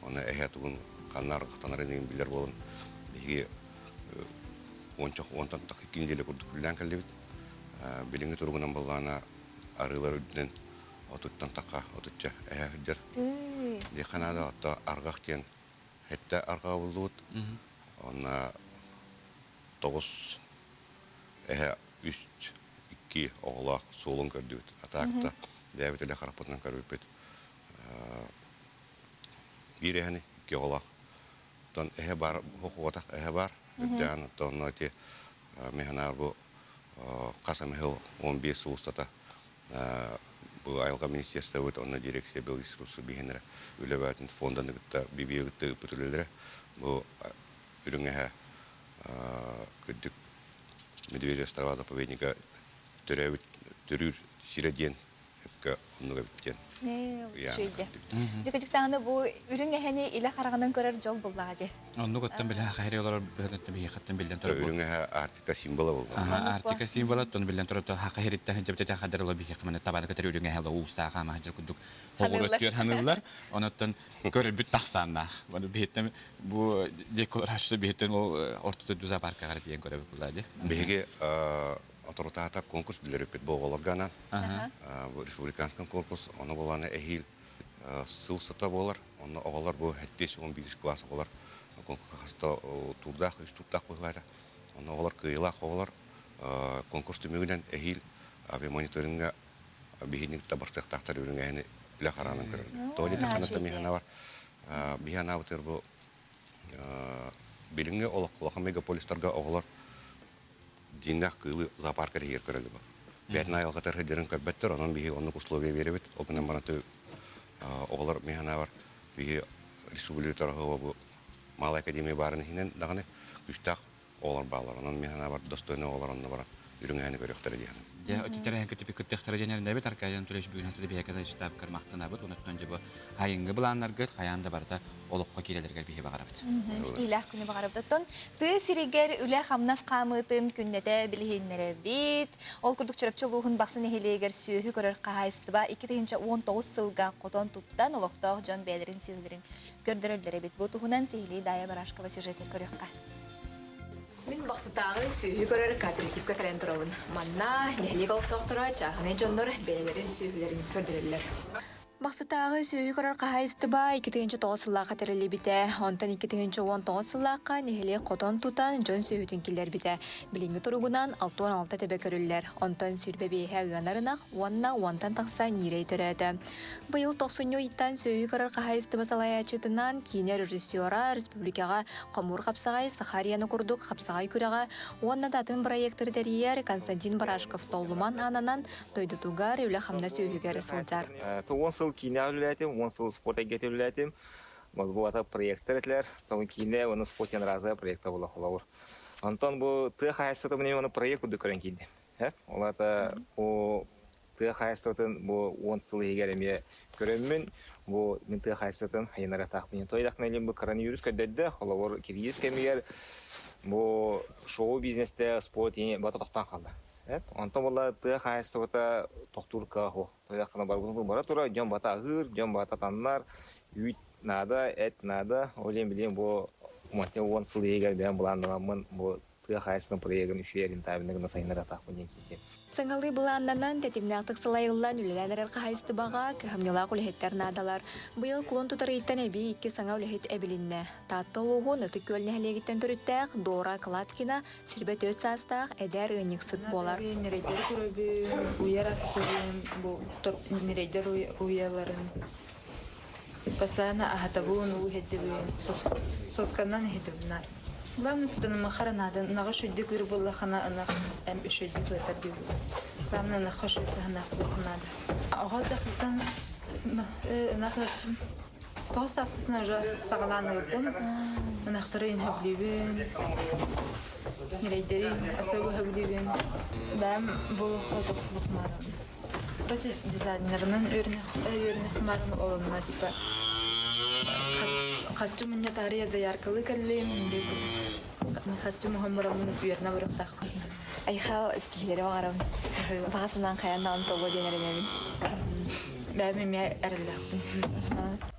онно эһэ тугун ханна арҕахтанарын билэр буолан биһиги уонча уонтан икки неделя курдук үлэлээн кэллибит. Билиҥҥи туругунан буоллаҕына арыылар үрдүнэн отуттан таха отучча эһэ сылдьар. Диэххэ наада отто арҕах диэн хэттэ арҕаҕа буллубут. Онно тоҕус эһэ үс икки оҕолоох суолун көрдүбүт. Атаакта бэйэбит эле харахпытынан көрбүппүт. Биир эһэни икки оҕолоох. Оттон эһэ бар, хохуотах эһэ бар. Үрдээн оттон онно ити механаар бу хас эмэ сыл 15 сыл устата бу айылҕа министерствобыт онно дирекция биологическай биһиэннэрэ үлэ баатын фонданы кытта бибиэ кытта ыыппыт үлэлэрэ бу үрүҥ эһэ кырдьык Медвежья острова заповедника төрөөбүт төрүүр сирэ диэн сөпкө оннук эбит диэн Үчүгэй Дьэ бу үрүҥ эһэни илэ хараҕынан көрөр дьол буллаҕа дии. Оннук оттон билэ хаһыри олорор быһыттан биһиэхэттэн биллэн турар. Үрүҥ эһэ Арктика символа буолла. Арктика символа оттон биллэн турар хаһыриттан сылдьыбыт хадыр ыла биһиэхэ маны табаны кытары үрүҥ эһэ уустаах аама сылдьар курдук хоҕуруттуөр ханыыллар. Онуттан көрөрбүт тахсааннаах. Бу биһиттэн бу декорация биһиттэн ол орто дойду зоопаркаҕа тиийэн көрөбүт булла дии. Биһиги оторутаата конкурс биллэриппит бу оҕолорго анаан. Бу республиканский конкурс ону буолаана эһиил сыл сыта буолар. Онно оҕолор бу сэттис он биирис класс оҕолор хаста туурдаах, үс туурдаах быһыылаата. Онно оҕолор кыайыылаах оҕолор конкурс түмүгүнэн эһиил авиамониториҥҥа биһиги кытта барсыахтаахтар үрүҥэһини үлэ хараанан көрөргө. Тоҕо диэтэххэ миһана бар. Биһи анаабытыгар бу билиҥҥи олох улахан мегаполистарга оҕолор дьиҥнээх кыылы зоопарка иһигэр көрөллөр. Бэйэтин айылҕатыгар сылдьарын көрбөттөр, онон биһи оннук условия биэрэбит. Ол гынан баран оҕолор мин санаабар биһи республика бу Малая академия баарын иһинэн даҕаны күүстээх оҕолор бааллар. Онон мин санаабар достойный оҕолор онно баран. үрүҥэһини көрүөхтэрэ диэн. Дьэ, өтүтэр көтүпү кыттыахтара диэн эрэнэбит. Аркадий Анатольевич бүгүн хасыда биһиэхэ штаб кармахтанабыт. Онуттан дьэ бу хайыҥҥы былааннаргыт хайаан да барыта олоххо киирэлэригэр биһи баҕарабыт. Стилээх күнү баҕарабыт. Оттон тыа сиригэр үлэ-хамнас хаамыытын күннэтэ билиһиннэрэбит. Ол курдук Чурапчы улууһун Бахсы нэһилиэгэр сүөһү көрөр хаһаайыстыба 2019 сылга хотон туттан олохтоох дьон бэйэлэрин сүөһүлэрин көрдөрөллөр эбит. Бу туһунан сиһилии Дая Барашкова сюжеты көрүөххэ. Мин Бахсытааҕы сүөһү көрөр кооперативка кэлэн турабын. Манна нэһилиэк олохтоохторо чааһынай дьоннор бэйэлэрин сүөһүлэрин көрдөрөллөр. Бахсытааҕы сүөһү көрөр хаһаайыстыба 2009 сыллаахха тэриллибитэ. Онтон 2019 сыллаахха нэһилиэк хотон тутан дьон сүөһүтүн киллэрбитэ. Билиҥҥи туругунан 66 төбө көрүллэр. Онтон сүүрбэ биэһэ ыанар ынах уонна уонтан тахса ньиирэй төрөөтө. Быйыл тохсунньу ыйтан сүөһү көрөр хаһаайыстыба салайааччытынан киинэ режиссера республикаҕа хомуур хапсаҕай Сахарияны курдук хапсаҕай күрэҕэ уонна да атын бырайыактары тэрийэр Константин Барашков Толлуман аанынан дойдутугар үлэ-хамнас үөһүгэр сылдьар. 10 сыл киинэҕэ үлэлээтим, 10 сыл спорт эйгэтигэр үлэлээтим. Бу ата проектор этилэр. Тоҕо киинэ уонна спорт диэн разовый проекта буола холобур. Онтон бу тыа хаһаайыстыбата мин оны проект курдук көрөн киирдим. Ол ата бу тыа хаһаайыстыбатын бу 10 сыл иһигэр эмиэ көрөммүн, бу мин тыа хаһаайыстыбатын хайынарыахтаахпын. Тойдахна илин бу коронавирус көрдөрдө, холобур киргиз кэмигэр бу шоу-бизнесте спорт бата тохтоон хаалла. Онтон буолла тыа хаһаайыстыбата тохтуур кыаҕа суох. Тойдахна барбытын бара тура, дьон бата аһыыр, дьон бата таннар, үүт наада, эт наада. Ол иһин билигин бу 10 сыл иһигэр бэйэм былаанналаммын бу тыа хаһаайыстыбатын проегын үчүгэй рентабельный гына сайыннарыахтаахпын диэн киирдим. Саҥалыы былааннанан, тэтимнээхтик салайыллан үлэлээн эрэр хаһаайыстыбаҕа кыһамньылаах үлэһиттэр наадалар. Быйыл кулун тутар ыйтан эбии икки саҥа үлэһит эбилиннэ. Таатта улууһун Ытык Күөл нэһилиэгиттэн төрүттээх Дора Кладкина 24 саастаах эдэр ыанньыксыт буолар. Ньирэйдэр көрөбүн, уйар астыбын, бу ньирэйдэр уйаларын Постоянно аһатабын, уу иһэрдэбин, сосканан иһэтэбин. Главное, потому хара надо, наҕа шүйдік ыр буллахана ынах эм үшүйдік ыатар дииллэр. Главное, ынахха шүй саһынаах буолуох наада. Оҕо дахтан ынах ыаччым. Тоҕус сааспытын уже саҕалаан ыырдым. Ынахтары инһөблүүбүн, ньирэйдэрин особо хөблүүбүн. Бэйэм бу хотоклук маарым. Короче, дизайнерынан үөрэнэх олонно типа хаччы мунньа таарыйа дояркалыы кэллим хаччы муһаммараммын үөрэнэ барыахтаахпын. Айха стилери баҕарабын. Баҕа санаан хайаан тобо диэн эрэнэбин. Бэйэм эмиэ эрэллээхпин.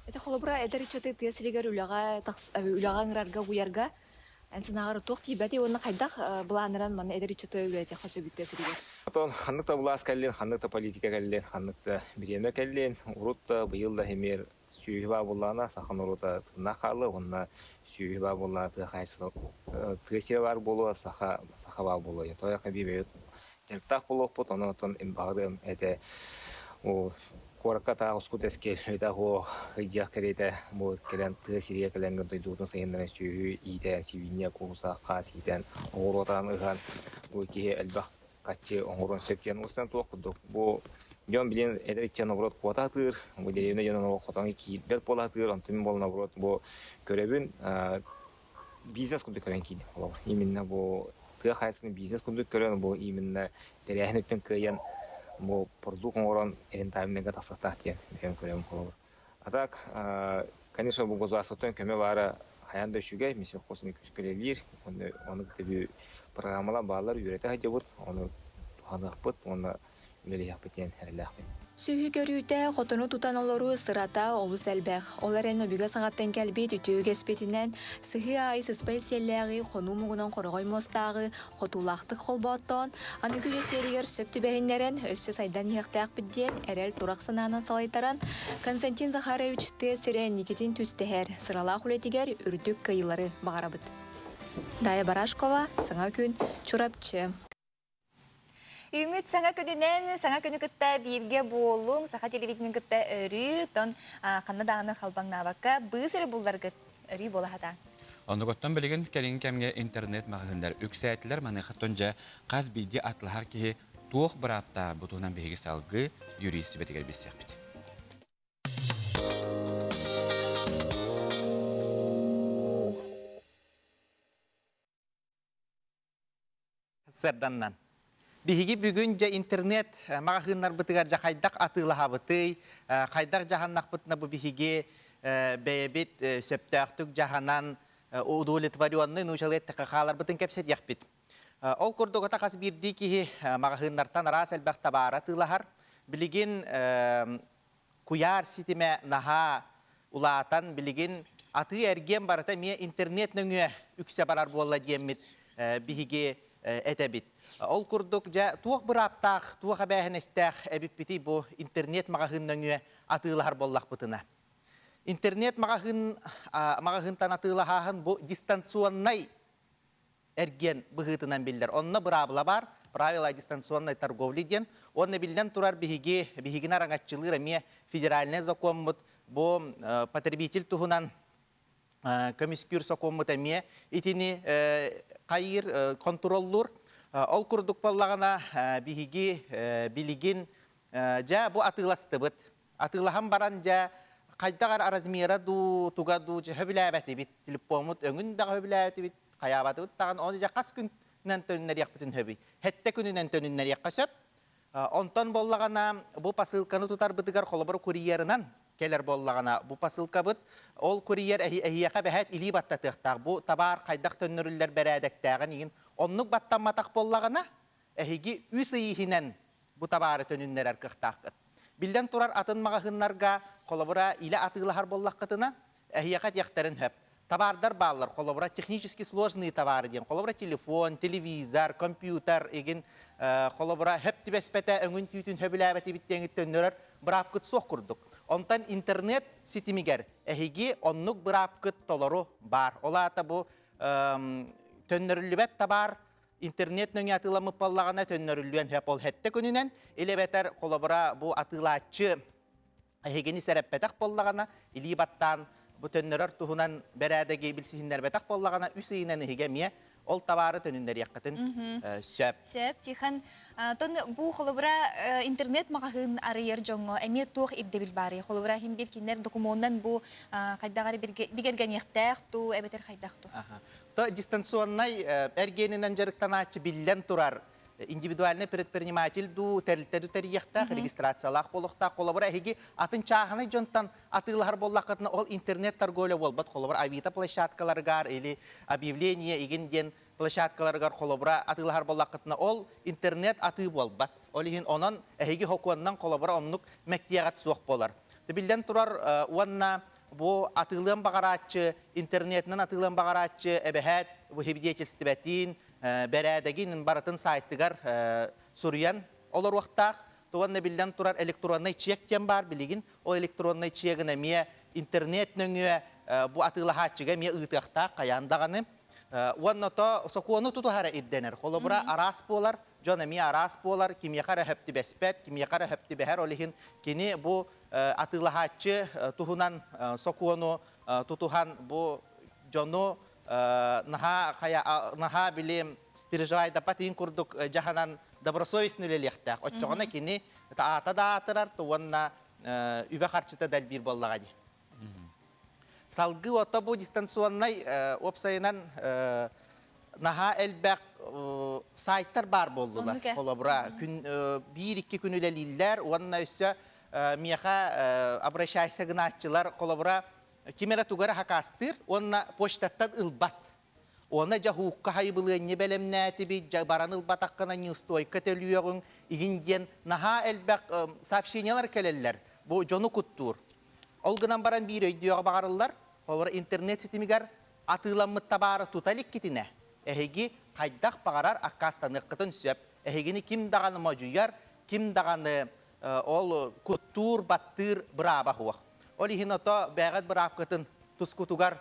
Ити холобура эдэр ыччаты тыа сиригэр үлэҕэ үлэҕэ ыҥырарга угуйарга Эн санааҕар туох тиийбэтий уонна хайдах былааннаран манна эдэр ыччаты үлэлэтиэххэ сөбүй тыа сиригэр? Отон ханнык да былаас кэллин, ханнык да политика кэллин, ханнык да бириэмэ кэллин, урут да быйыл да эмиэ сүөһү баа буоллаҕына саха норуота тыыннаах хаалыа уонна сүөһү баа буоллаҕына тыа хаһаайыстыба тыа сирэ баар буолуо, саха саха баар буолуо. Тоойох эбии бэйэбит дьарыктаах буолуохпут, онон оттон баҕарыам этэ куоракка таах ускут эскиэр суох ыйдьах кэриэтэ бу кэлэн тыа сиригэр кэлэн дойдубутун сайыннаран сүөһү иитэн сибиинньэ кууруса хаас иитэн оҕуруотаан ыһан бу киһи элбэх хаччы оҥоруон сөп диэн уустан туох курдук бу дьон билин эдэр иччэ наоборот куота сатыыр бу деревня дьоно наоборот хотоҥ киирбэт буола сатыыр онтон мин буолан наоборот бу көрөбүн бизнес курдук көрөн киирдим холобур именно бу тыа хаһаайыстыбатын бизнес курдук көрөн бу именно тэрээһин өттүн кыайан бу продукт оҥорон рентабельныйга тахсыахтаах диэн бэйэм көрөбүн холобур а так конечно бу государствоттан көмө баара хайаан да үчүгэй Минсельхоз күүскэ үлэлиир ону ону кытта программалар бааллар үөрэтэ сылдьабыт ону туһаныахпыт уонна үлэлиэхпит диэн эрэллээхпин. Сүөһү көрүүтэ, хотону тутан олоруу сырата олус элбэх. Ол эрэн өбүгэ саҕаттан кэлбит үтүө үгэспитинэн, сыһыы аайы сыспай сиэллээҕи хонуу муҥунан хороҕой муостааҕы хотуулаахтык холбооттоон, аныгы үйэ сиэригэр сөп түбэһиннэрэн, өссө сайдан иһиэхтээхпит диэн эрэл турах санаанан салайтаран, Константин Захарович тыа сирэ инникитин түстэһэр, сыралаах үлэтигэр үрдүк кыайыылары баҕарабыт. Дая Барашкова, Саҥа күн, Чурапчы. Үмүт саҥа күнүнэн, саҥа күнү кытта бииргэ буолуҥ, саха телевидениен кытта өрүү, тон ханна даҕаны халбаҥнаабакка, быыс эрэ булларгыт өрүү буола сатаан. Оннугуттан билигин кэлиҥҥи кэмҥэ интернет маҕаһыыннар үксээтилэр, маныаха дьэ хас биирдии атлаһар киһи туох бырааптаах бу туһунан биһиги салгыы юрист сүбэтигэр билсиэхпит. Сырданнан. Биһиги бүгүн дьэ интернет маҕаһыыннарбытыгар дьэ хайдах атыылаһабытый, хайдах дьаһаннахпытына бу биһиги бэйэбит сөптөөхтүк дьаһанан удовлетворенный научалыы эттэххэ хааларбытын кэпсэтиэхпит. Ол курдук ата хас биирдии киһи маҕаһыыннартан араас элбэх табаары атыылаһар. Билигин куйаар ситимэ наһаа улаатан билигин атыы-эргиэн барыта эмиэ интернет нөҥүө үксэ барар буолла диэммит биһиги этэбит. Ол курдук дьэ туох бырааптаах, туох эбээһинэстээх эбиппитий бу интернет маҕаһыын нөҥүө атыылаһар буоллахпытына. Интернет маҕаһыын маҕаһыынтан атыылаһааһын бу дистанционнай эргиэн быһыытынан биллэр. Онно быраабыла баар, правила дистанционной торговли диэн. Уонна биллэн турар биһиги, биһигини араҥаччылыыр эмиэ федеральнай закоммут бу потребитель туһунан көмүскүүр сокуоммут эмиэ итини хайыыр, контроллуур. Ол курдук буоллаҕына биһиги билигин дьэ бу атыыластыбыт. Атыылаһан баран дьэ хайдах эрэ размера дуу, туга дуу дьэ сөбүлээбэтибит. Телефоммут өҥүн даҕа сөбүлээбэтибит, хайаабатыбыт даҕаны. Оны дьэ хас күнүнэн төнүннэриэхпитин сөбүй? Хэттэ күнүнэн төнүннэриэххэ сөп. Онтон буоллаҕына бу посылканы тутарбытыгар холобур курьерынан кэлэр буоллаҕына бу посылкабыт ол курьер эһиэхэ бэһээт илии баттатыахтаах. Бу табаар хайдах төннөрүллэр бэрээдэктээҕин иһин оннук баттамматах буоллаҕына эһиги үс ый иһинэн бу табаары төнүннэрэр кыахтааххыт. Биллэн турар атын маҕаһыыннарга холобура илэ атыылаһар буоллаххытына эһиэхэ этиэхтэрин сөп. Табаардар бааллар, холобура технически сложные товары диэн, холобура телефон, телевизор, компьютер игин холобура хөп түбэспэтэ өҥүн түүтүн хөбүлээбэтибит диэҥит төннөрөр быраапкыт суох курдук. Онтон интернет ситимигэр эһиги оннук быраапкыт толору баар. Ол аата бу төннөрүллүбэт табаар интернет нөҥүө атыыламмыт буоллаҕына төннөрүллүөн сөп. Ол хэттэ күнүнэн или эбэтэр холобура бу атыылааччы эһигини сэрэппэтэх буоллаҕына илии баттаан бу төннөрөр туһунан бэрээдэги билсиһиннэрбэтэх буоллаҕына үс ыйынан эһиги эмиэ ол табаары төнүннэриэххитин сөп. Сөп, Тихон. Тон бу холобура интернет маҕаһыын арыйар дьоҥҥо эмиэ туох ирдэбил баарый? Холобура иһин бир кинилэр докумуонунан бу хайдах эрэ бигэргэниэхтээх туу эбэтэр хайдах туу? То дистанционнай эргиэнинэн дьарыктанааччы биллэн турар индивидуальный предприниматель дуу тэрилтэ дуу тэрийиэхтээх, регистрациялаах буолуохтаах. Холобура, эһиги атын чааһынай дьонтон атыылаһар буоллаххытына, ол интернет торговля буолбат. Холобура, Авито площадкаларыгар или объявление игин диэн площадкаларыгар холобура атыылаһар буоллаххытына, ол интернет атыы буолбат. Ол иһин онон эһиги хокуоннан холобура оннук мэктиэҕит суох буолар. Биллэн турар, уонна Бу атыылыан баҕарааччы, интернетинэн атыылыан баҕарааччы эбэһээт бу свидетельствэтин, бэрээдэгин барытын сайтыгар суруйан олоруохтаах. Уонна биллэн турар электроннай чек диэн баар билигин. Ол электроннай чегин эмиэ интернет нөҥүө бу атыылаһааччыга эмиэ ыытыахтаах хайаан даҕаны. Уонна то сокуону тутуһара ирдэнэр. Холобура араас буолар, дьон эмиэ араас буолар, кимиэхэ эрэ сөп түбэспэт, кимиэхэ эрэ сөп түбэһэр. Ол иһин кини бу атыылаһааччы туһунан сокуону тутуһан бу дьону наһаа наһаа били переживайдаппат иин курдук дьаһанан добросовестно үлэлиэхтээх. Оччоҕуна кини аата да аатырар уонна үбэ-харчыта да элбиир буоллаҕа дии. Салгыы ото бу дистанционнай уопсайынан наһаа элбэх сайттар баар буоллулар. Холобура, күн биир-икки күн үлэлииллэр уонна өссө миэхэ обращайся гынааччылар холобура ким эрэ тугу эрэ хакаастыыр уонна почтаттан ылбат. Уонна дьэ хуукка хайыбылыанньа бэлэмнээтибит, дьэ баран ылбатаххына неустойка төлүөҕүҥ игин диэн наһаа элбэх сообщениялар кэлэллэр. Бу дьону куттуур. Ол гынан баран биир өйдүөҕэ баҕарыллар, холобура интернет ситимигэр атыыламмыт табаары тута иликкитинэ, эһиги хайдах баҕарар аккаастаныаххытын сөп. Эһигини ким даҕаны модьуйар, ким даҕаны ол куттуур, баттыыр бырааба суох. Ол иһин ото бэйэҕит быраапкытын тускутугар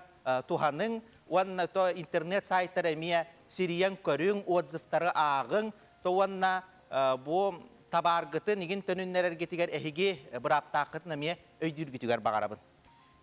туһаныҥ уонна то интернет сайтары эмиэ сирийэн көрүҥ, отзывтары ааҕыҥ, то уонна бу табааргытын игин төнүннэрэргитигэр эһиги бырааптааххытын эмиэ өйдүүргүтүгэр баҕарабын.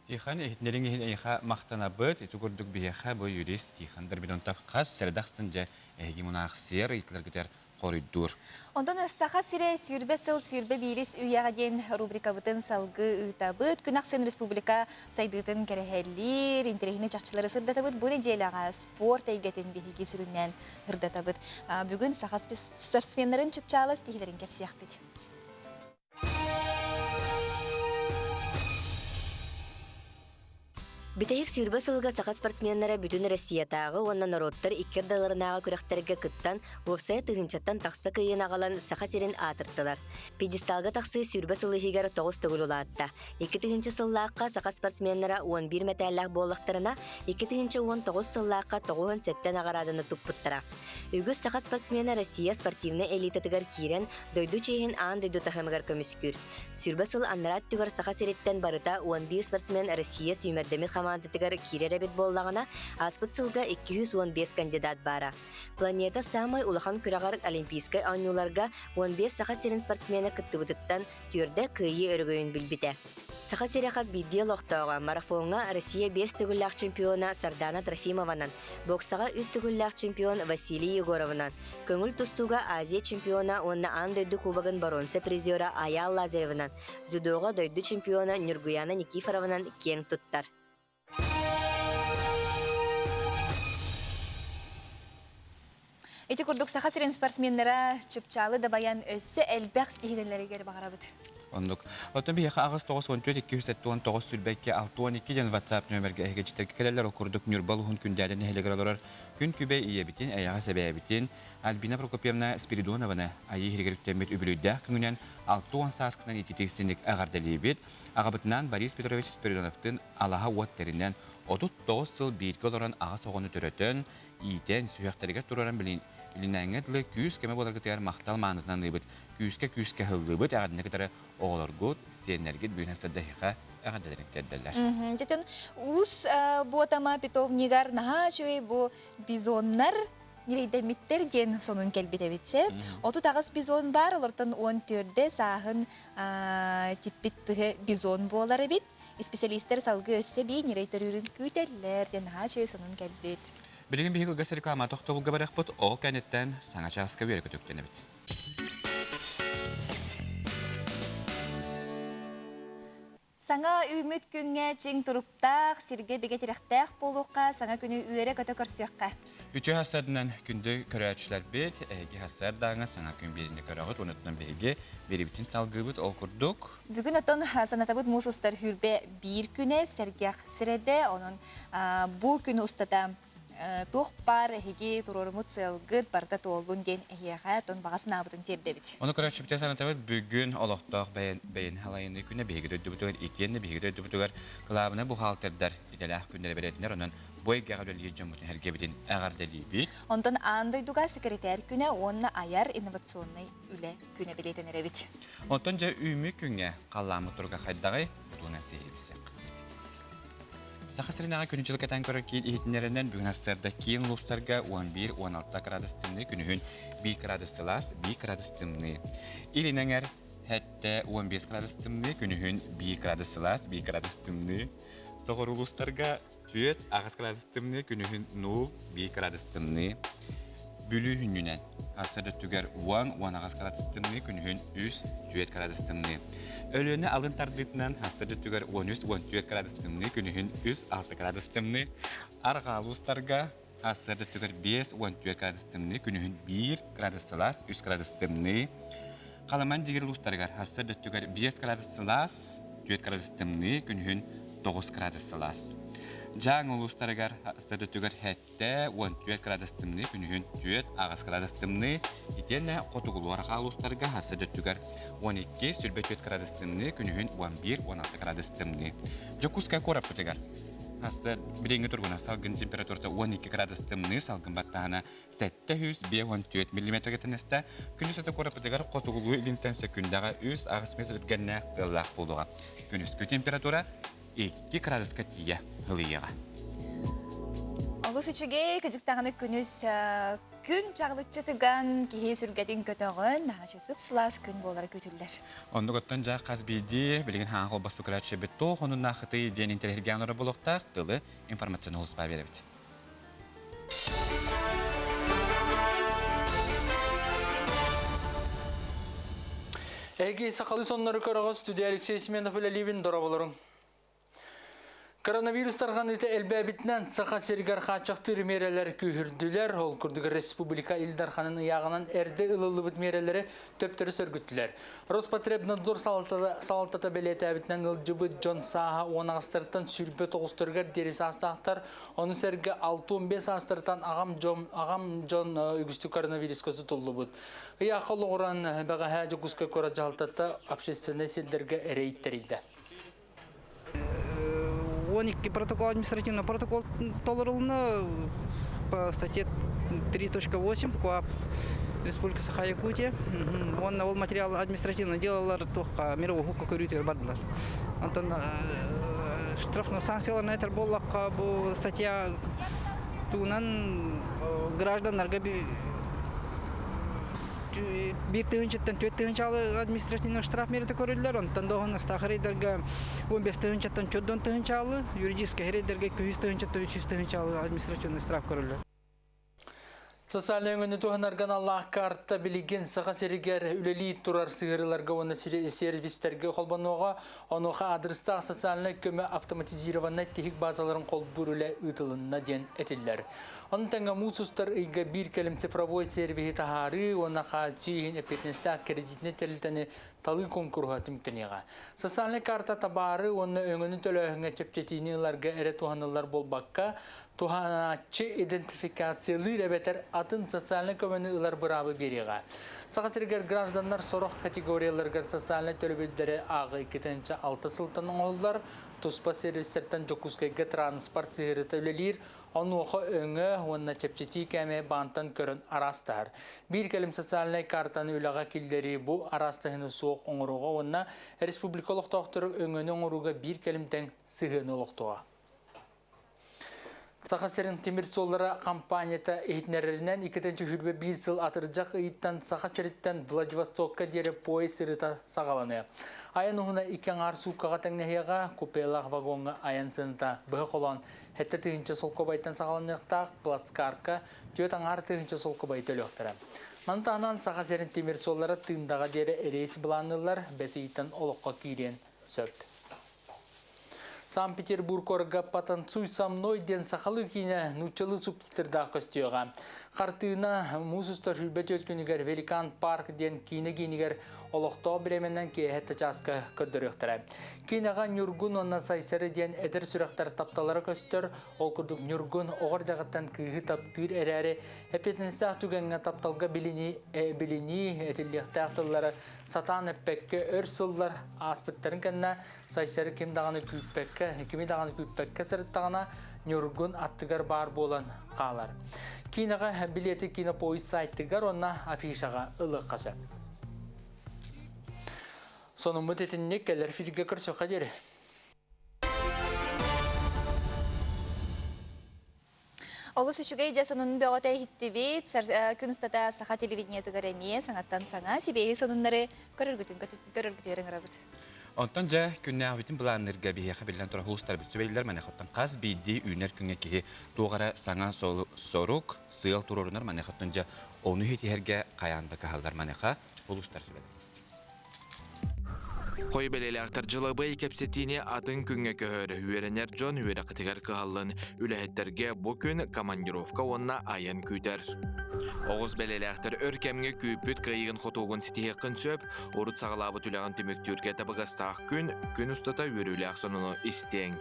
Тихон, иһитиннэриҥ иһин эйиэхэ махтанабыт. Ити курдук биһиэхэ бу юрист Тихон Дормидонтов хас сэрэдэх сылдьа эһиги мунаахсыйар ыйытыларгытыгар. хоруйдуур. Онтон Саха сирэ 20 сыл 21 үйэҕэ диэн рубрикабытын салгыы ыытабыт. Күн ахсын республика сайдыытын кэрэһэллиир, интэриэһинэй чахчылары сырдатабыт. Бу нэдиэлэҕэ спорт эйгэтин биһиги сүрүннээн сырдатабыт. Бүгүн саха спортсменнарын чыпчаала ситиһиилэрин кэпсиэхпит. Бүтэһик 20 сылга саха спортсменнара бүтүн Россиятааҕы уонна норуоттар икки ардыларынааҕы күрэхтэргэ кыттан, уопсайа тыһыынчаттан тахса кыайыыны аҕалан Саха сирин аатыртылар. Пьедесталга тахсыы 20 сыл иһигэр тоҕус төгүл улаатта. 2000 сыллаахха саха спортсменнара 11 мэтээллээх буоллахтарына, 2019 сыллаахха 97 наҕарааданы туппуттара. Үгүс саха спортсмена Россия спортивнай элитатыгар киирэн, дойду чиэһин аан дойду таһымыгар көмүскүүр. 20 сыл анараа өттүгэр Саха сириттэн барыта 11 спортсмен Россия сүүмэрдэммит хамаандатыгар киирэр эбит буоллаҕына, ааспыт сылга 215 кандидат баара. Планета саамай улахан күрэҕэр Олимпийскай оонньууларга 15 Саха сирин спортсмена кыттыбытыттан түөрдэ кыайыы өрөгөйүн билбитэ. Саха сирэ хас биирдии олохтооҕо марафоҥҥа Россия биэс төгүллээх чемпиона Сардана Трофимованан, боксаҕа үс төгүллээх чемпион Василий Егоровынан, көҥүл тустууга Азия чемпиона уонна аан дойду кубогын боруонса призера Айаал Лазаревынан, дзюдоҕа дойду чемпиона Ньургуяна Никифорованан киэҥ туттар. Ити курдук Саха сирин спортсменнара чыпчаалы дабайан өссө элбэх ситиһиилэригэр баҕарабыт. Оннук. Оттон биһиэхэ аҕыс 94 279 сүүрбэккэ 62 диэн WhatsApp нөмергэ эһиги кэлэллэр ол курдук Ньурба улууһун Күндээдэ нэһилиэгэр олорор күн күбэй ийэбитин, эйэҕэс эбээбитин Альбина Прокопьевна Спиридонованы Айыы иһигэр үктэммит үбүлүөйдээх күҥүнэн 60 сааскынан ититик-истинник эҕэрдэлиибит. Аҕабытынаан Борис Петрович Спиридоновтын алаһа уот тэринэн 39 сыл бииргэ олорон аҕыс оҕону төрөтөн, иитэн, сүһүөхтэригэр тураран билинээҥҥэ дылы күүс-көмө буоларгытыгар махтал маанытынан ыыбыт, күүскэ-күүскэ ыһыллыбыт эҕэрдэни кытары оҕолоргут, сиэннэргит бүгүн сырдаһыха эҕэрдэлэрин тиэрдэллэр. Дьэтин уус буотама питомнигар наһаа үчүгэй бу бизоннар ньирэйдэммиттэр диэн сонун кэлбит эбит сөп. 38 бизон бар, олортон 14 сааһын типпит тыһы бизон буолар эбит. Исписэлиистэр салгыы өссө бии ньирэй төрүүрүн күүтэллэр диэн наһаа үчүгэй сонун кэлбит. Билигин биһиги кылгас реклама тохтобулга барыахпыт, ол кэнниттэн саҥа чааска үөрэ көтүктэнэбит. Саҥа үүммүт күҥҥэ чиҥ туруктаах, сиргэ бигэ тирэхтээх буолуохха, саҥа күнү үөрэ-көтө көрсүөххэ. Үтүө хассарынан күндү көрөөччүлэрбит, эһиги хассардааҥа саҥа күн биэриини көрөҕүт, онуттан биһиги биэрибитин салгыыбыт. Ол курдук Бүгүн оттон санатабыт муус устар хүрбэ биир күнэ сэргэх сирэдэ, онон бу күн устата туох баар эһиги туруорумут сыалгыт барыта туоллун диэн эһиэхэ тон баҕа санаабытын тиэрдэбит. Ону көрөөччүбүтэ санатабыт бүгүн олохтоох бэйэн халайыныы күнэ биһиги дойдубутугар итиэннэ биһиги дойдубутугар кылаабынай бухгалтердар идэлээх күннэрэ бэлиэтинэр онон бу эйгэҕэ үлэлиир дьоммутун эһэргэбитин эҕэрдэлиибит. Онтон аан дойдуга секретарь күнэ уонна айар инновационнай үлэ күнэ бэлиэтэнэр эбит. Онтон дьэ үүммүт күҥҥэ халлааммыт туруга хайдаҕый? Тугунан сиһилиибисиэх. Саха сиринээҕи күнү-дьылы кэтээн көрөр киин иһитиннэринэн бүгүн сарсыарда киин улуустарга 11-16 градус тымныы, күнүһүн 1 градус сылаас, 1 градус тымныы. Илин эҥэр хэттэ 15 градус тымныы, күнүһүн 1 градус сылаас, 1 градус тымныы. Соҕуруу улуустарга Түөрт аҕыс кыраадыс тымныы, күнүһүн нуул, биир кыраадыс тымныы. Бүлүү хүннүнэн сарсыарда өттүгэр 10, 18 кыраадыс тымныы, күнүһүн 3, 4 кыраадыс тымныы. Өлүөнэ алын тардыытынан сарсыарда өттүгэр 13, 14 кыраадыс тымныы, күнүһүн 3, 6 кыраадыс тымныы. Арҕаа улуустарга сарсыарда өттүгэр 5, 14 кыраадыс тымныы, күнүһүн 1 кыраадыс сылаас, 3 кыраадыс тымныы. Халаман дигир улуустарыгар сарсыарда өттүгэр 5 кыраадыс сылаас, 4 кыраадыс тымныы, күнүһүн 9 градус сылаас. Дьааҥы улуустарыгар сырдытыгар хэттэ 14 градус тымныы, күнүһүн 4 аҕыс градус тымныы, итиэннэ хотугулуу-арҕаа улуустарга сырдытыгар 12 сүрбэ градус тымныы, күнүһүн 11-16 градус тымныы. Дьокуускай куораппытыгар билиҥҥи тургуна салгын температурата 12 градус тымныы, салгын баттаһына 754 миллиметргэ тэнэстэ. Күнүс аты куораппытыгар хотугулуу илинтэн сөкүндэҕэ 3-8 метр түргэннээх тыаллаах буолуоҕа. Күнүскү температура 2 градуска тиийэ ылыйыаҕа. Олус үчүгэй, кыдьыктаҕына күнүс күн чаҕылыччы тыган, киһи сүргэтин көтөҕөн, наһаа сып-сылаас күн буолара күүтүллэр. Оннук оттон дьаа хас биирдии билигин хаҥа холбоспут көрөөччүбүт туох онуннаахытый диэн интэриэһиргээн олорор буолуохтаах тылы информационный улуспаа биэрэбит. Эһиги сахалыы соннору көрөҕүт студия Алексей Семенов үлэлиибин дорооболоруҥ. Коронавирус тарҕаныыта элбээбитинэн Саха сиригэр хааччахтыыр миэрэлэр күүһүрдүлэр. Ол курдук республика Ил Дарханын ыйааҕынан эрдэ ылыллыбыт миэрэлэри төптөрү сөргүттүлэр. Роспотребнадзор салалтата бэлиэтээбитинэн ыалдьыбыт дьон сааһа уон аҕыстарыттан 29-тарыгар диэри саастаахтар. Ону сэргэ 65 саастарыттан аҕам дьон, аҕам дьон үгүстүк коронавируска сутуллубут. Ыйаахха олоҕуран бэҕэһээ Дьокуускай куорат дьаһалтата общественнай сирдэргэ рейд тэрийдэ. 12 протокол административный протокол толорулуна по статье 3.8 КОАП Республика Саха-Якутия. Уонна ол материал административно делалар туохха мировой хукка көрүүтүгэр бардылар. Онтон штрафной санкцияларына этэр буоллахха бу статья тугунан гражданнарга биир тыһыынчаттан түөрт тыһыынчалы административный штраф мерата көрүллэр, онтон доһун астаах рейдергэ 15 тыһыынчаттан 4 тыһыынчалы, юридическай рейдерге 200 тыһыынчаттан 300 тыһыынчалы административный штраф көрүллэр. Социальнай өҥөнү туһанарга аналлаах карта билигин Саха сиригэр үлэлии турар сыһыарыыларга уонна сервистэргэ холбонуоҕа. Онуоха адрестаах социальнай көмө автоматизированнай тиһик базаларын холбуур үлэ ыытылынна диэн этиллэр. Ону тэҥэ муус устар ыйга биир кэлим цифровой сервиһи таһаарыы уонна хааччыы иһин эппиэтинэстээх кредитнэй тэрилтэни талыы куонкуруһа түмүктэниэҕэ. Социальнай карта табаары уонна өҥөнү төлөөһүҥҥэ чэпчэтиини ыларга эрэ туһаныллар буолбакка, туһанааччы идентификациялыыр эбэтэр атын социальнай көмөнү ылар быраабы биэриэҕэ. Саха сиригэр гражданнар сорох категорияларыгар социальнай төлөбүрдэри ааҕыы 2006 сылтан оҥоһуллар, туспа сервистэртэн Дьокуускайга транспорт сыһыарыта үлэлиир, Онуоха өҥө уонна чэпчэтии кээмэйэ баантан көрөн араастаһар. Биир кэлим социальнай картаны үлэҕэ киллэрии бу араастаһыыны суох оҥорууга уонна республика олохтоохтору өҥөнү оҥорууга биир кэлим тэҥ сыһыаны олохтуоҕа. Саха сирин тимир суоллара компанията иһитиннэрэринэн 2021 сыл атырдьах ыйыттан Саха сириттэн Владивостокка диэри поезд сырыыта саҕаланыа. Айан уһуна икки аҥаар сууккаҕа тэҥнэһиэҕэ, купелаах вагоҥҥа айан сыаната быһа холоон 7000 солкуобайтан саҕаланыахтаах плацкарка түөрт аҥаар тыһыынча солкуобайы төлүөхтэрэ. Маны таһынан Саха сирин тимир суоллара Тыындаҕа диэри рейс былаанныыллар, бэс ыйтан олоххо киириэн сөп. Санкт-Петербург куоракка «Потанцуй со мной» диэн сахалыы киинэ нууччалыы субтитрдаах көстүөҕэ. Хартыына муус устар 24 күнүгэр Великан парк диэн киинэ киинигэр олохтоох бириэмэнэн киэһэ чааска көрдөрүөхтэрэ. Киинэҕэ Ньургун уонна Сайсары диэн эдэр сүрэхтэр тапталлара көстөр. Ол курдук Ньургун оҕо эрдэҕиттэн кыыһы таптыыр эрээри, эппиэтинэстээх түгэҥҥэ тапталга билинии, билинии этиллиэхтээх тыллары сатаан эппэккэ өр сыллар ааспыттарын кэннэ Сайсары ким даҕаны күүппэккэ, кими даҕаны күүппэккэ сырыттаҕына Ньургун аттыгар баар буолан хаалар. Киинэҕэ билиэти Кинопоиск сайтыгар уонна афишаҕа ылыахха сөп. Сонуммут итинник кэлэр эфиргэ көрсөххө диэри. Олус үчүгэй дьэ сонун бөҕөтө иһиттибит. Күн устата саха телевидениетыгар эмиэ саҥаттан саҥа сибиэһи сонуннары көрөргүтүн көрөргүтүгэр ыҥырабыт. Онтон дьэ күннээҕибитин былаанныырга биһиэхэ биллэн турар улуустарбыт сүбэлииллэр маныхаттан хас биирдии үүнэр күҥҥэ киһи туох эрэ саҥа сорук, сыал туруорунар маныхаттан дьэ ону ситиһэргэ хайаан да кыһаллар маныха улуустар сүбэлэрин истиҥ. Хой бэлиэлээхтэр дьылабыай кэпсэтиини атын күҥҥэ көһөр, үөрэнэр дьон үөрэххитигэр кыһаллын, үлэһиттэргэ бу күн командировка уонна айан күүтэр. Оҕус бэлиэлээхтэр өр кэмҥэ күүппүт кыайыгын хотуугун ситиһиэххин сөп, урут саҕалаабыт үлэҕин түмүктүүргэ табыгастаах күн, күн устата үөрүүлээх сонуну истиэҥ.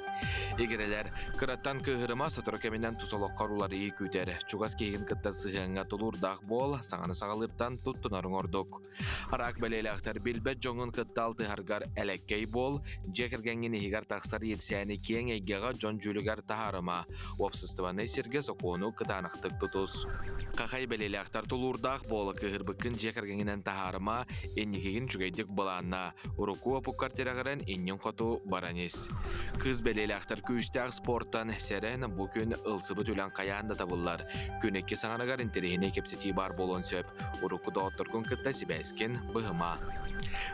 Игирэлэр, кыраттан кыыһырыма сотору кэминэн тус олоххор уларыйыы күүтэр, чугас киһигин кытта сыһыаҥҥа тулуурдаах буол, саҥаны саҕалыыртан туттунарыҥ ордук. Араак бэлиэлээхтэр билбэт дьоҥҥун кытта алтыһаргар элэккэй буол, дьиэ кэргэҥҥин иһигэр тахсар иирсээни киэҥ эйгэҕэ дьон дьүүлүгэр таһаарыма, уопсастыбаннай сиргэ сокуону кытаанахтык тутус. Хахай бэлиэлээхтэр тулуурдаах буола кыыһырбыккын дьиэ кэргэҥҥинэн таһаарыма, инникигин үчүгэйдик былааннаа, урукку уопуккар тирэҕирэн иннин хоту баран ис. Кыыс бэлиэлээхтэр күүстээх спортан сэрэн бу күн ылсыбыт үлэҥ хайаан да табыллар. Күн икки саҥарыгар интэриэһинэй кэпсэтии баар буолуон сөп. Урукку доҕотторгун кытта сибээскин быһыма.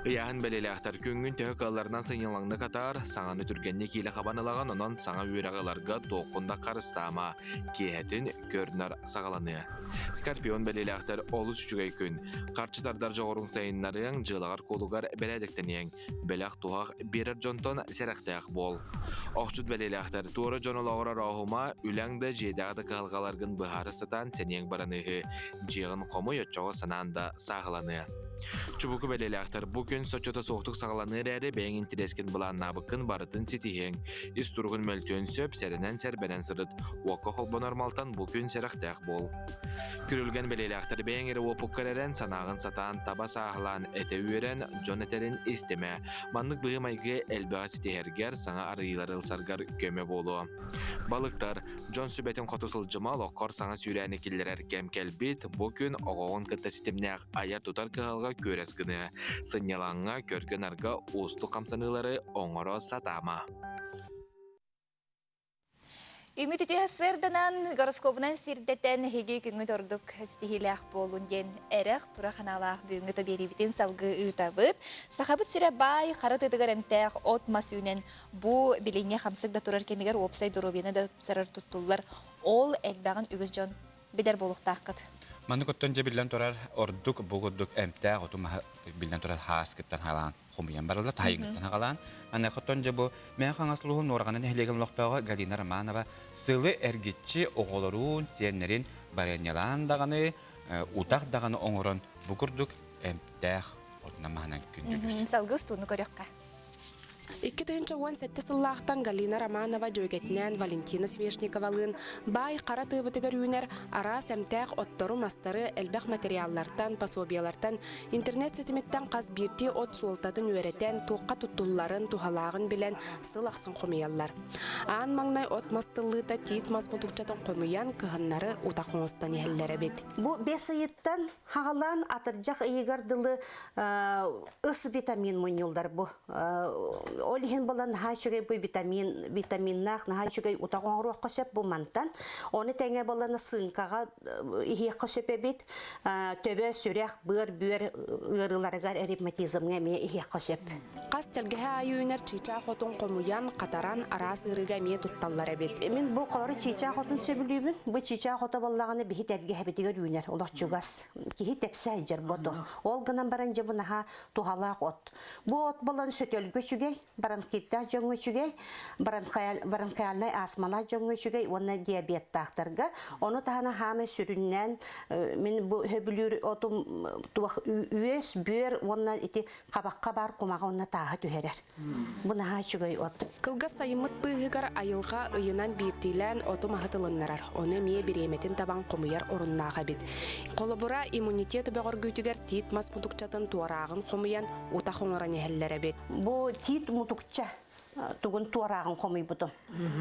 Ыйааһын бэлиэлээхтэр. Күҥҥүн төһө кыалларынан сынньалаҥнык атаар, саҥаны түргэнник киилэ хабан ылаҕын, онон саҥа үөрэҕи ыларга туоххун да харыстаама. Киэһэтин көр-нар саҕаланыа. Скорпион бэлиэлээхтэр олус үчүгэй күн. Харчы тардар дьоҕуруҥ сайыннарыаҥ, дьыалаҕар-куолугар бэрээдэктэниэҥ. Бэлэх-туһах биэрэр дьонтон сэрэхтээх буол. Охчут бэлиэлээхтэр туора дьон олоҕор орооһума, үлэҥ да дьиэтээҕи да кыһалҕаларгын быһаара сатаан сэниэҥ бараныыһы. Дьиэҕин хомуй, оччоҕо санаан да сааһыланыа. Чубуку бэлиэлээхтэр бу күн соччото суохтук саҕаланыа эрээри бэйэҥ интэриэскин былааннаабыккын барытын ситиһиэҥ. Ис туругун мөлтүөн сөп, сэрэнэн-сэрбэнэн сырыт. Уокка холбонор малтан бу күн сэрэхтээх буол. Күрүлгэн бэлиэлээхтэр бэйэҥ эрэ уопуккар эрэн, санааҕын сатаан, таба сааһылаан, этэ үөрэн, дьон этэрин истимэ. Маннык быһыы-майгы элбэҕи ситиһэргэр, саҥа арыйыылары ылсаргар көмө буолуо. Балыктар, дьон сүбэтин хоту сылдьыма, олоххор саҥа сүүрээни киллэрэр кэм кэлбит. Бу күн оҕоҕун кытта ситимнээх айар-тутар кыһалҕа күөрэс гыныа. Сынньалаҥҥа, көргө-нарга уустук хамсаныылары оҥоро сатаама. Үмүт үтүө сырданан, гороскобунан сирдэтэн, эһиги күҥҥүт ордук ситиһиилээх буолун диэн эрэх тура ханаалаах бүгүҥҥү биэриибитин салгыы ыытабыт. Сахабыт сирэ баай, хара тыатыгар эмтээх от-мас үүнэн, бу билиҥҥи хамсык да турар кэмигэр уопсай доруобуйаны да тупсарар туттуллар. Ол элбэҕин үгүс дьон билэр буолуохтааххыт. Маннык оттон дьэ биллэн турар ордук бу курдук эмтээх оту маһы биллэн турар хааскыттан халаан хомуйан бараллар, таһайыҥыттан аҕалаан. Маныаха дьэ бу Мэҥэ Хаҥалас улууһун Нуораҕана нэһилиэгин олохтооҕо Галина Романова сылы эргиччи оҕолоруун, сиэннэрин барыанньалаан даҕаны, утах даҕаны оҥорон бу курдук эмтээх отунан-маһынан күндүлүүр. Салгыы устууну көрүөххэ. 2017 сыллаахтан Галина Романова дьүөгэтинээн Валентина Свешниковалыын баай хара тыабытыгар үүнэр араас эмтээх оттору-мастары элбэх материаллартан, пособиелартан, интернет ситимиттэн хас биирдии от суолтатын үөрэтэн, туохха туттулларын, туһалааҕын билэн сыл ахсын хомуйаллар. Аан маҥнай от-мас тыллыыта тиит мас мутукчатын хомуйан, кыһыннары утах оҥостон иһэллэр эбит. Бу бэс ыйыттан хаҕалаан атырдьах ыйыгар дылы ыс витамин мунньуллар бу. Ол иһин буолан наһаа үчүгэй бу витамин, витаминнаах наһаа үчүгэй утах оҥоруохха сөп бу мантан. Ону тэҥэ буолан сыыҥкаҕа иһиэххэ сөп эбит. Төбө, сүрэх, быар, бүөр ыарыыларыгар ревматизмҥа эмиэ иһиэххэ сөп. Хас тэлгэһэ аайы үүнэр чыычаах отун хомуйан, хатаран, араас ыарыыга эмиэ тутталлар эбит. Мин бу холору чыычаах отун сөбүлүүбүн. Бу чыычаах ото буоллаҕына биһи тэлгэһэбитигэр үүнэр, олох чугас. Киһи тэпсэ сылдьар бу оту. Ол гынан баран дьэ бу наһаа туһалаах от. Бу от буолан сөтөлгө үчүгэй, бронхиттаах дьоҥҥо үчүгэй, бронхиальнай астмалаах дьоҥҥо үчүгэй уонна диабеттаахтарга. Ону таһынан хаамай сүрүннээн мин бу сөбүлүүр отум туох үөс, бүөр уонна ити хабахха баар кумаҕа уонна тааһы түһэрэр. Бу наһаа үчүгэй от. Кылгас сайыммыт быыһыгар айылҕа ыйынан биирдиилээн оту-маһы тылыннарар, ону эмиэ бириэмэтин табан хомуйар оруннаах эбит. Холобура, иммунитет бөҕөргүүтүгэр тиит мас мутукчатын туорааҕын хомуйан утах оҥорон иһэллэр эбит. Бу тиит мутукча тугун туорааҕын хомуйбутум.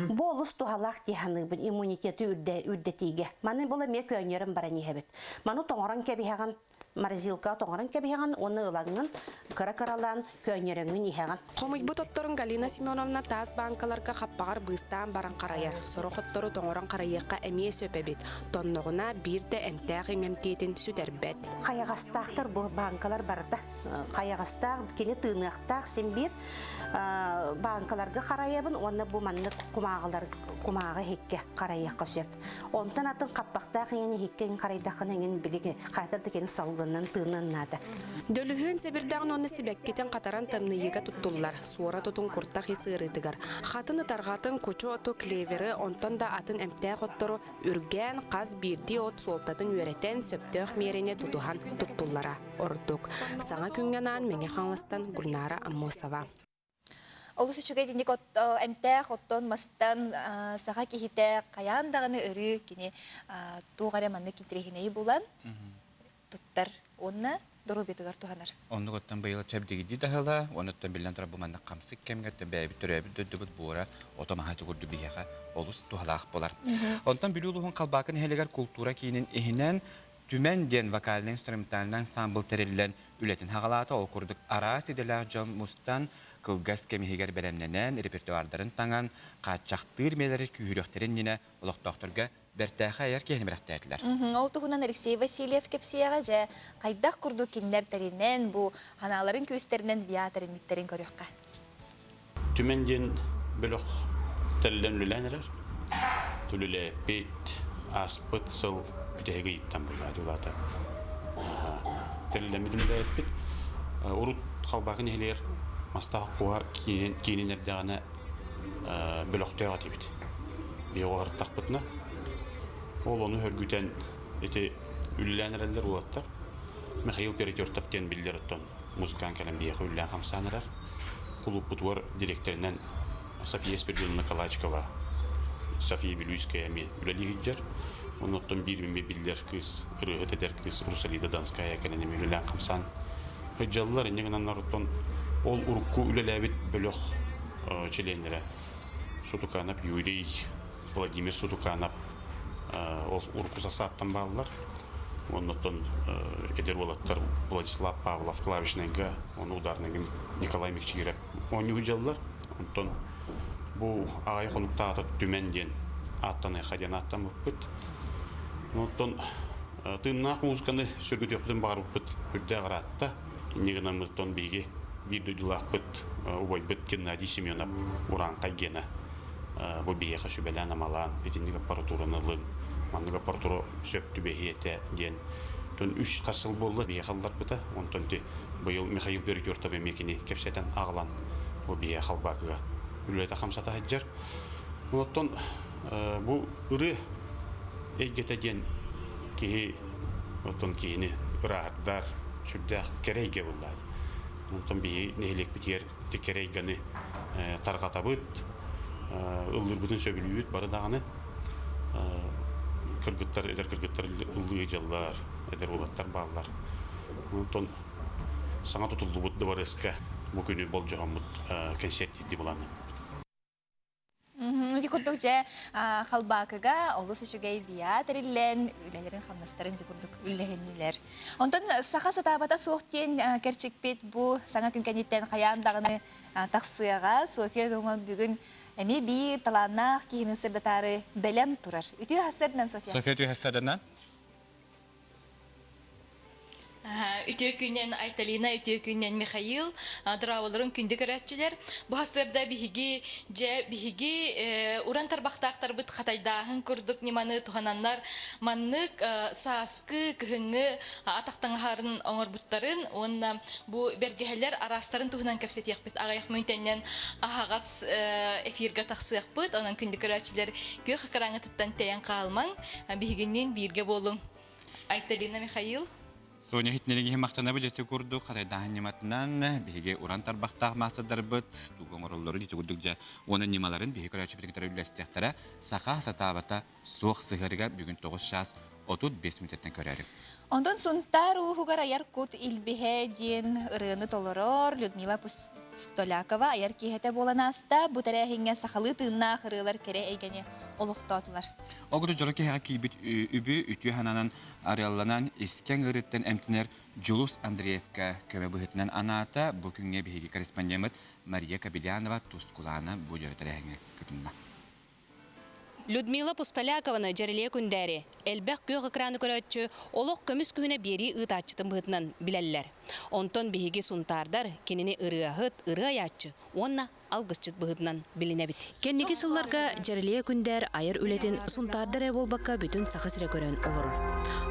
Бу олус туһалаах дии саныыбын иммунитеты үрдэтиигэ. Маны була эмиэ көөнньөрөн баран иһэбит. Маны тоҥорон кэбиһэҕин, морозилкаҕа тоҥорон кэбиһэҕин уонна ылаҥҥын кыра-кыралаан көөнньөрөҥҥүн иһэҕин. Хомуйбут отторун Галина Семеновна таас бааҥкаларга хаппаҕар быыстаан баран харайар. Сорох оттору тоҥорон харайыахха эмиэ сөп эбит. Тонноҕуна биир да эмтээх иҥэмтиэтин сүтэрбэт. Хайаҕастаахтар бу бааҥкалар барыта. Хайаҕастаах, кини тыыныахтаах син биир бааҥкаларга харайабын уонна бу маннык кумааҕылар кумааҕы иһиккэ харайыахха сөп. Онтон атын хаппахтаах иҥин иһиккэ иҥин харайдаххына иҥин билиги хайатар да кини салгынынан тыынын наада. Дөлүһүөн сэбирдэҕин уонна сибэккитин хатаран тымныйыыга туттуллар. Суора тутун куртах ис ыарыытыгар. Хатын ытарҕатын, кучу оту, клеверы, онтон да атын эмтээх оттору үргээн, хас биирдии от суолтатын үөрэтэн, сөптөөх миэрэни тутуһан туттуллара ордук. Саҥа күҥҥэ анаан Мэҥэ Хаҥаластан Гульнара Аммосова. Олус үчүгэй итинник эмтээх оттон мастан саха киһитэ хайаан даҕаны өрүү кини туох эрэ маннык интэриэһинэйи булан туттар уонна доруобуйатыгар туһанар. Оннук оттон быйыл чэбдигирдии таһыла, онуттан биллэн турар бу маннык хамсык кэмҥэ бэйэбит төрөөбүт дойдубут буора ото маһа чугурду биһиэхэ олус туһалаах буолар. Онтон Бүлүү улууһун Халбаакы нэһилиэгэр култуура киинин иһинэн Түмэн диэн вокальнай-инструментальнай ансамбл тэриллэн үлэтин хаҕалаата. Ол курдук араас идэлээх дьон мустан, кылгас кэм иһигэр бэлэмнэнэн, репертуардарын таҥан, хааччахтыыр миэрэлэри күүһүрүөхтэрин иннинэ олохтоохторго Бэртээхэй айар киһини бэлэхтээтилэр. Ол туһунан Алексей Васильев кэпсиэҕэ дьэ хайдах курдук кинилэр тэринэн бу ханааларын күүстэринэн ВИА тэриммиттэрин көрүөххэ. Түмэн диэн бөлөх тэриллэн үлэлээн эрэр. Үлэлээппит ааспыт сыл бүтэһик ыйыттан буллаат улаата. Тэриллэммит үлэлээппит. Урут Халбаакы нэһилиэгэр Мастаах куһа киинин эрдэҕинэ бөлөхтөөх этибит. Биһиги оҕоһортахпытына ол ону хөргүтэн ити үлэлээн эрэллэр уолаттар. Михаил Перетертов диэн биллэр оттон музыкант кэлэн биһиэхэ үлэлээн хамсаан эрэр. Кулууппутугар дириэктэринэн София Спиридоновна Калачикова, София Вилюйская эмиэ үлэлии сылдьар. Оннуттан биир эмиэ биллэр кыыс, ырыаһыт эдэр кыыс Русалида Донская кэлэн эмиэ үлэлээн хамсаан сылдьаллар. Инньэ гынан оттон ол урукку үлэлээбит бөлөх чилиэннэрэ Сутуканов Юрий, Владимир Сутуканов ол урукку састааптан бааллар. Оннуттан эдэр уолаттар Владислав Павлов клавишнайга, ону ударныйга Николай Микчигирев оонньуу дьаллар. Онтон бу аҕай хонуктаата Түмэн диэн ааттаныаха диэн ааттаммыппыт. Онтон тыыннаах музыканы сүргүтүөхпүтүн баҕарбыппыт үрдээх ыраатта. Инньэ гынаммыттан биһиги биир дойдулаахпыт убайбыт Геннадий Семенов Урааҥхай гена бу биһиэхэ сүбэлээн-амалаан итинник аппаратураны ылын, маннык аппаратура сөп түбэһиэ этэ диэн тон үс хас сыл буолла биһиэхэ ылларбыта. Онтон ити быйыл Михаил Перетертов эмиэ кини кэпсэтэн аҕалан бу биһиэхэ Халбаакыга үлэлэтэ хамсата сылдьар. Оттон бу ырыа эйгэтэ диэн киһи оттон киһини ырааһырдар, сүрдээх кэрэ эйгэ буолла. Онтон биһи нэһилиэкпитигэр ити кэрэ эйгэни тарҕатабыт, ыллыырбытын сөбүлүүбүт бары даҕаны. Кыргыттар, эдэр кыргыттар ыллыы дьаллар, эдэр уолаттар бааллар. Онтон саҥа тутуллубут дыбарыаска бу күнү болдьоһоммут кэнсиэртиирдии былааннаммыт. Ити курдук дьэ Халбаакыга олус үчүгэй ВИА тэриллэн, үлэлэрин-хамнастарын дьэ курдук үллэһиннилэр. Онтон саха сатаабата суох диэн кэрчикпит бу саҥа күн кэнниттэн хайаан даҕаны тахсыаҕа. Софья Дума бүгүн эмиэ биир талааннаах киһини сырдатаары бэлэм турар. Үтүө хассарынан, Софья. Софья үтүө хассарынан. Үтүө күннэн Айталина, үтүө күннэн Михаил, драаваларын күндү көрөөччүлэр. Бу хасыарда биһиги дьэ биһиги уран тарбахтаахтарбыт хатайдааһын курдук ньыманы туһананнар маннык сааскы, кыһыҥҥы атах таҥаһарын оҥорбуттарын уонна бу бэргэһэлэр араастарын туһунан кэпсэтиэхпит. Аҕыйах мүнүүтэннэн аһаҕас эфиргэ тахсыахпыт. Онон күндү көрөөччүлэр күөх экраҥҥытыттан тэйэн хаалымаҥ. Биһигинниин бииргэ буолуҥ. Айталина Михаил. Соня иһитиннэриҥ иһин махтанабыт дьэ курдук хатайдааһын ньыматынан биһиги уран тарбахтаах маастардарбыт тугу оҥороллорун ити курдук дьэ уонна ньымаларын биһиги көрөөччүбүтүн кытары үллэстиэхтэрэ. Саха сатаабата суох сыһыарыгар бүгүн 9 чаас 35 мүнүүтэттэн көрөөрү. Онтон Сунтаар улууһугар айар кут илбиһэ диэн ырыаны толорор Людмила Пустолякова айар киэһэтэ буолан ааста. Бу тэрээһиҥҥэ сахалыы тыыннаах ырыалар кэрэ эйгэни олохтоотулар. Ол курдук дьоро киһиэхэ киирбит үбү үтүө санаанан арыалланан искэҥ ыарыыттан эмтэнэр Дьулус Андреевка көмө быһыытынан анаата. Бу күҥҥэ биһиги корреспондеммыт Мария Кобельянова Тускулаана бу дьоро тэрээһиҥҥэ кытынна. Людмила Пустолякованы Дьэрэлиэ Күндээри элбэх күөх экраны көрөөччү олох көмүс күһүнэ биэрии ыытааччытын быһыытынан билэллэр. Онтон биһиги сунтаардар кинини ырыаһыт, ырыа айааччы уонна алгысчыт быһыытынан билинэбит. Кэнники сылларга Дьэрэлиэ Күндээр айар үлэтин сунтаардар эрэ буолбакка бүтүн Саха сирэ көрөн олорор.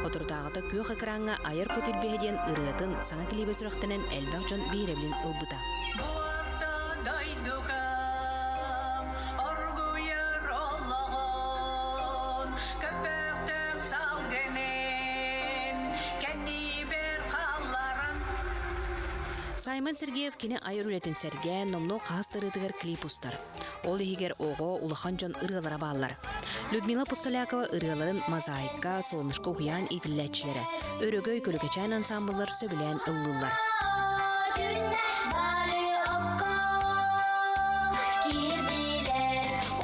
Соторутааҕыта күөх экраҥҥа Айар кут илбиһэ диэн ырыатын саҥа клибэ сүрэхтэнэн элбэх дьон биһирэбилин ылбыта. Саймон Сергеев кини айар үлэтин сэргээн, номнуо хаһыс ырыатыгар клип устар. Ол иһигэр оҕо, улахан дьон ырыалара бааллар. Людмила Пустолякова ырыаларын «Мозаика», «Солнышко» уһуйаан иитиллээччилэрэ, Өрөгөй, Көлүкэчээн ансаамбыллар сөбүлээн ыллыыллар.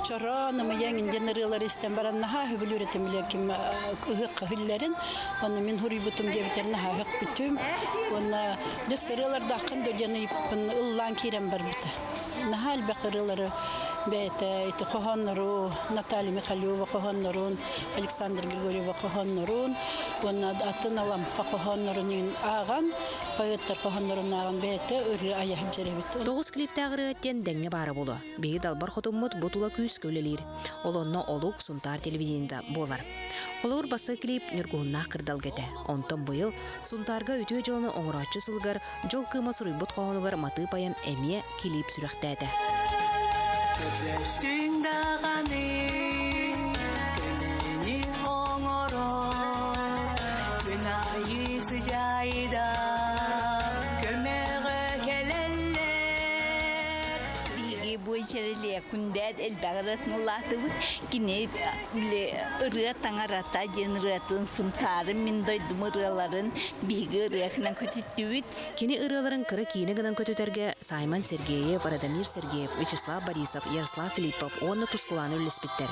Чороон, ымыйаҥ индиан ырыалары истэн баран наһаа сөбүлүүр этим билэргим ыһыахха үһүллэрин. Онно мин хуруйбутум диэбитэр наһаа өһөхпүтүм. Уонна дьэ ырыалардааххын да диэн ыйыппын ыллаан киирэн барбыта. Наһаа элбэх ырыалары Бэйэтэ ити хоһооннору Наталья Михалева хоһооннорун, Александр Григорьева хоһооннорун уонна атын Алампа хоһооннорун ааҕан, поэттар хоһооннорун ааҕан бэйэтэ ырыа айа сылдьар эбит. Тоҕус клиптээх ырыа диэн дэҥҥэ баара буолуо. Биһиги далбар хотуммут бу тула күүскэ үлэлиир. Ол онно олук Сунтаар телевидениета буолар. Холобур, бастакы клип Ньургуһуннаах кырдалга этэ. Онтон быйыл Сунтаарга үтүө дьыаланы оҥорооччу сылыгар Дьол кыыма суруйбут хоһоонугар матыып айан эмиэ килиип сүрэхтээтэ. Көстүҥ даҕаны көмөнү оҥорор күн аайы сыдьаайда көмөҕө кэлэллэр. Биһиги бу чэрэлиэ күндээт элбэх ырыатын ылаатыбыт. Кини били ырыа таҥарата диэн ырыатын Сунтаарым мин дойдум ырыаларын биһиги ырыатынан көтүттүбүт. Кини ырыаларын кыра киинэ гынан көтүтэргэ Саймон Сергеев, Радомир Сергеев, Вячеслав Борисов, Ярослав Филиппов уонна Тускулаана үллэспиттэр.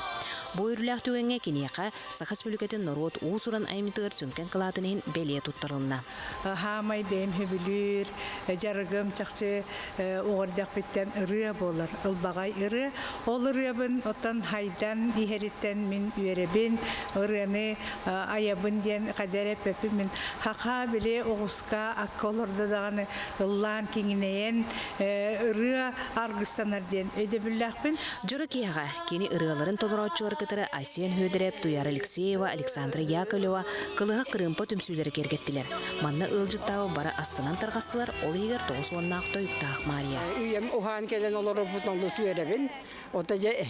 Бу үөрүүлээх түгэҥҥэ киниэхэ Саха Республикатын норуот уус-уран айымньытыгар сүҥкэн кылаатын иһин бэлиэ туттарылынна. Хаамай бэйэм сөбүлүүр дьарыгым чахчы уҕардахпыттан ырыа буолар, ылбаҕай ырыа. Ол ырыабын оттон хайдан иһэриттэн мин үөрэбин, ырыаны айабын диэн хадэр эппэппин мин хаха били оҕуска акка олордо даҕаны ыллаан киҥинэйэн ырыа аргыстанар диэн өйдөбүллээхпин. Дьоро киэһэҕэ кини ырыаларын толорооччулары кытары Айсен Хөдөрөп, Туяра Алексеева, Александра Яковлева, Кылыһах Кырыымпа түмсүүлэрэ киэргэттилэр. Манна ыалдьыттаабы бары астынан тарҕастылар, ол иһигэр 90-наах тойуктаах Мария. Үйэм уһаан кэлэн олоробут олус үөрэбин. Ото дьэ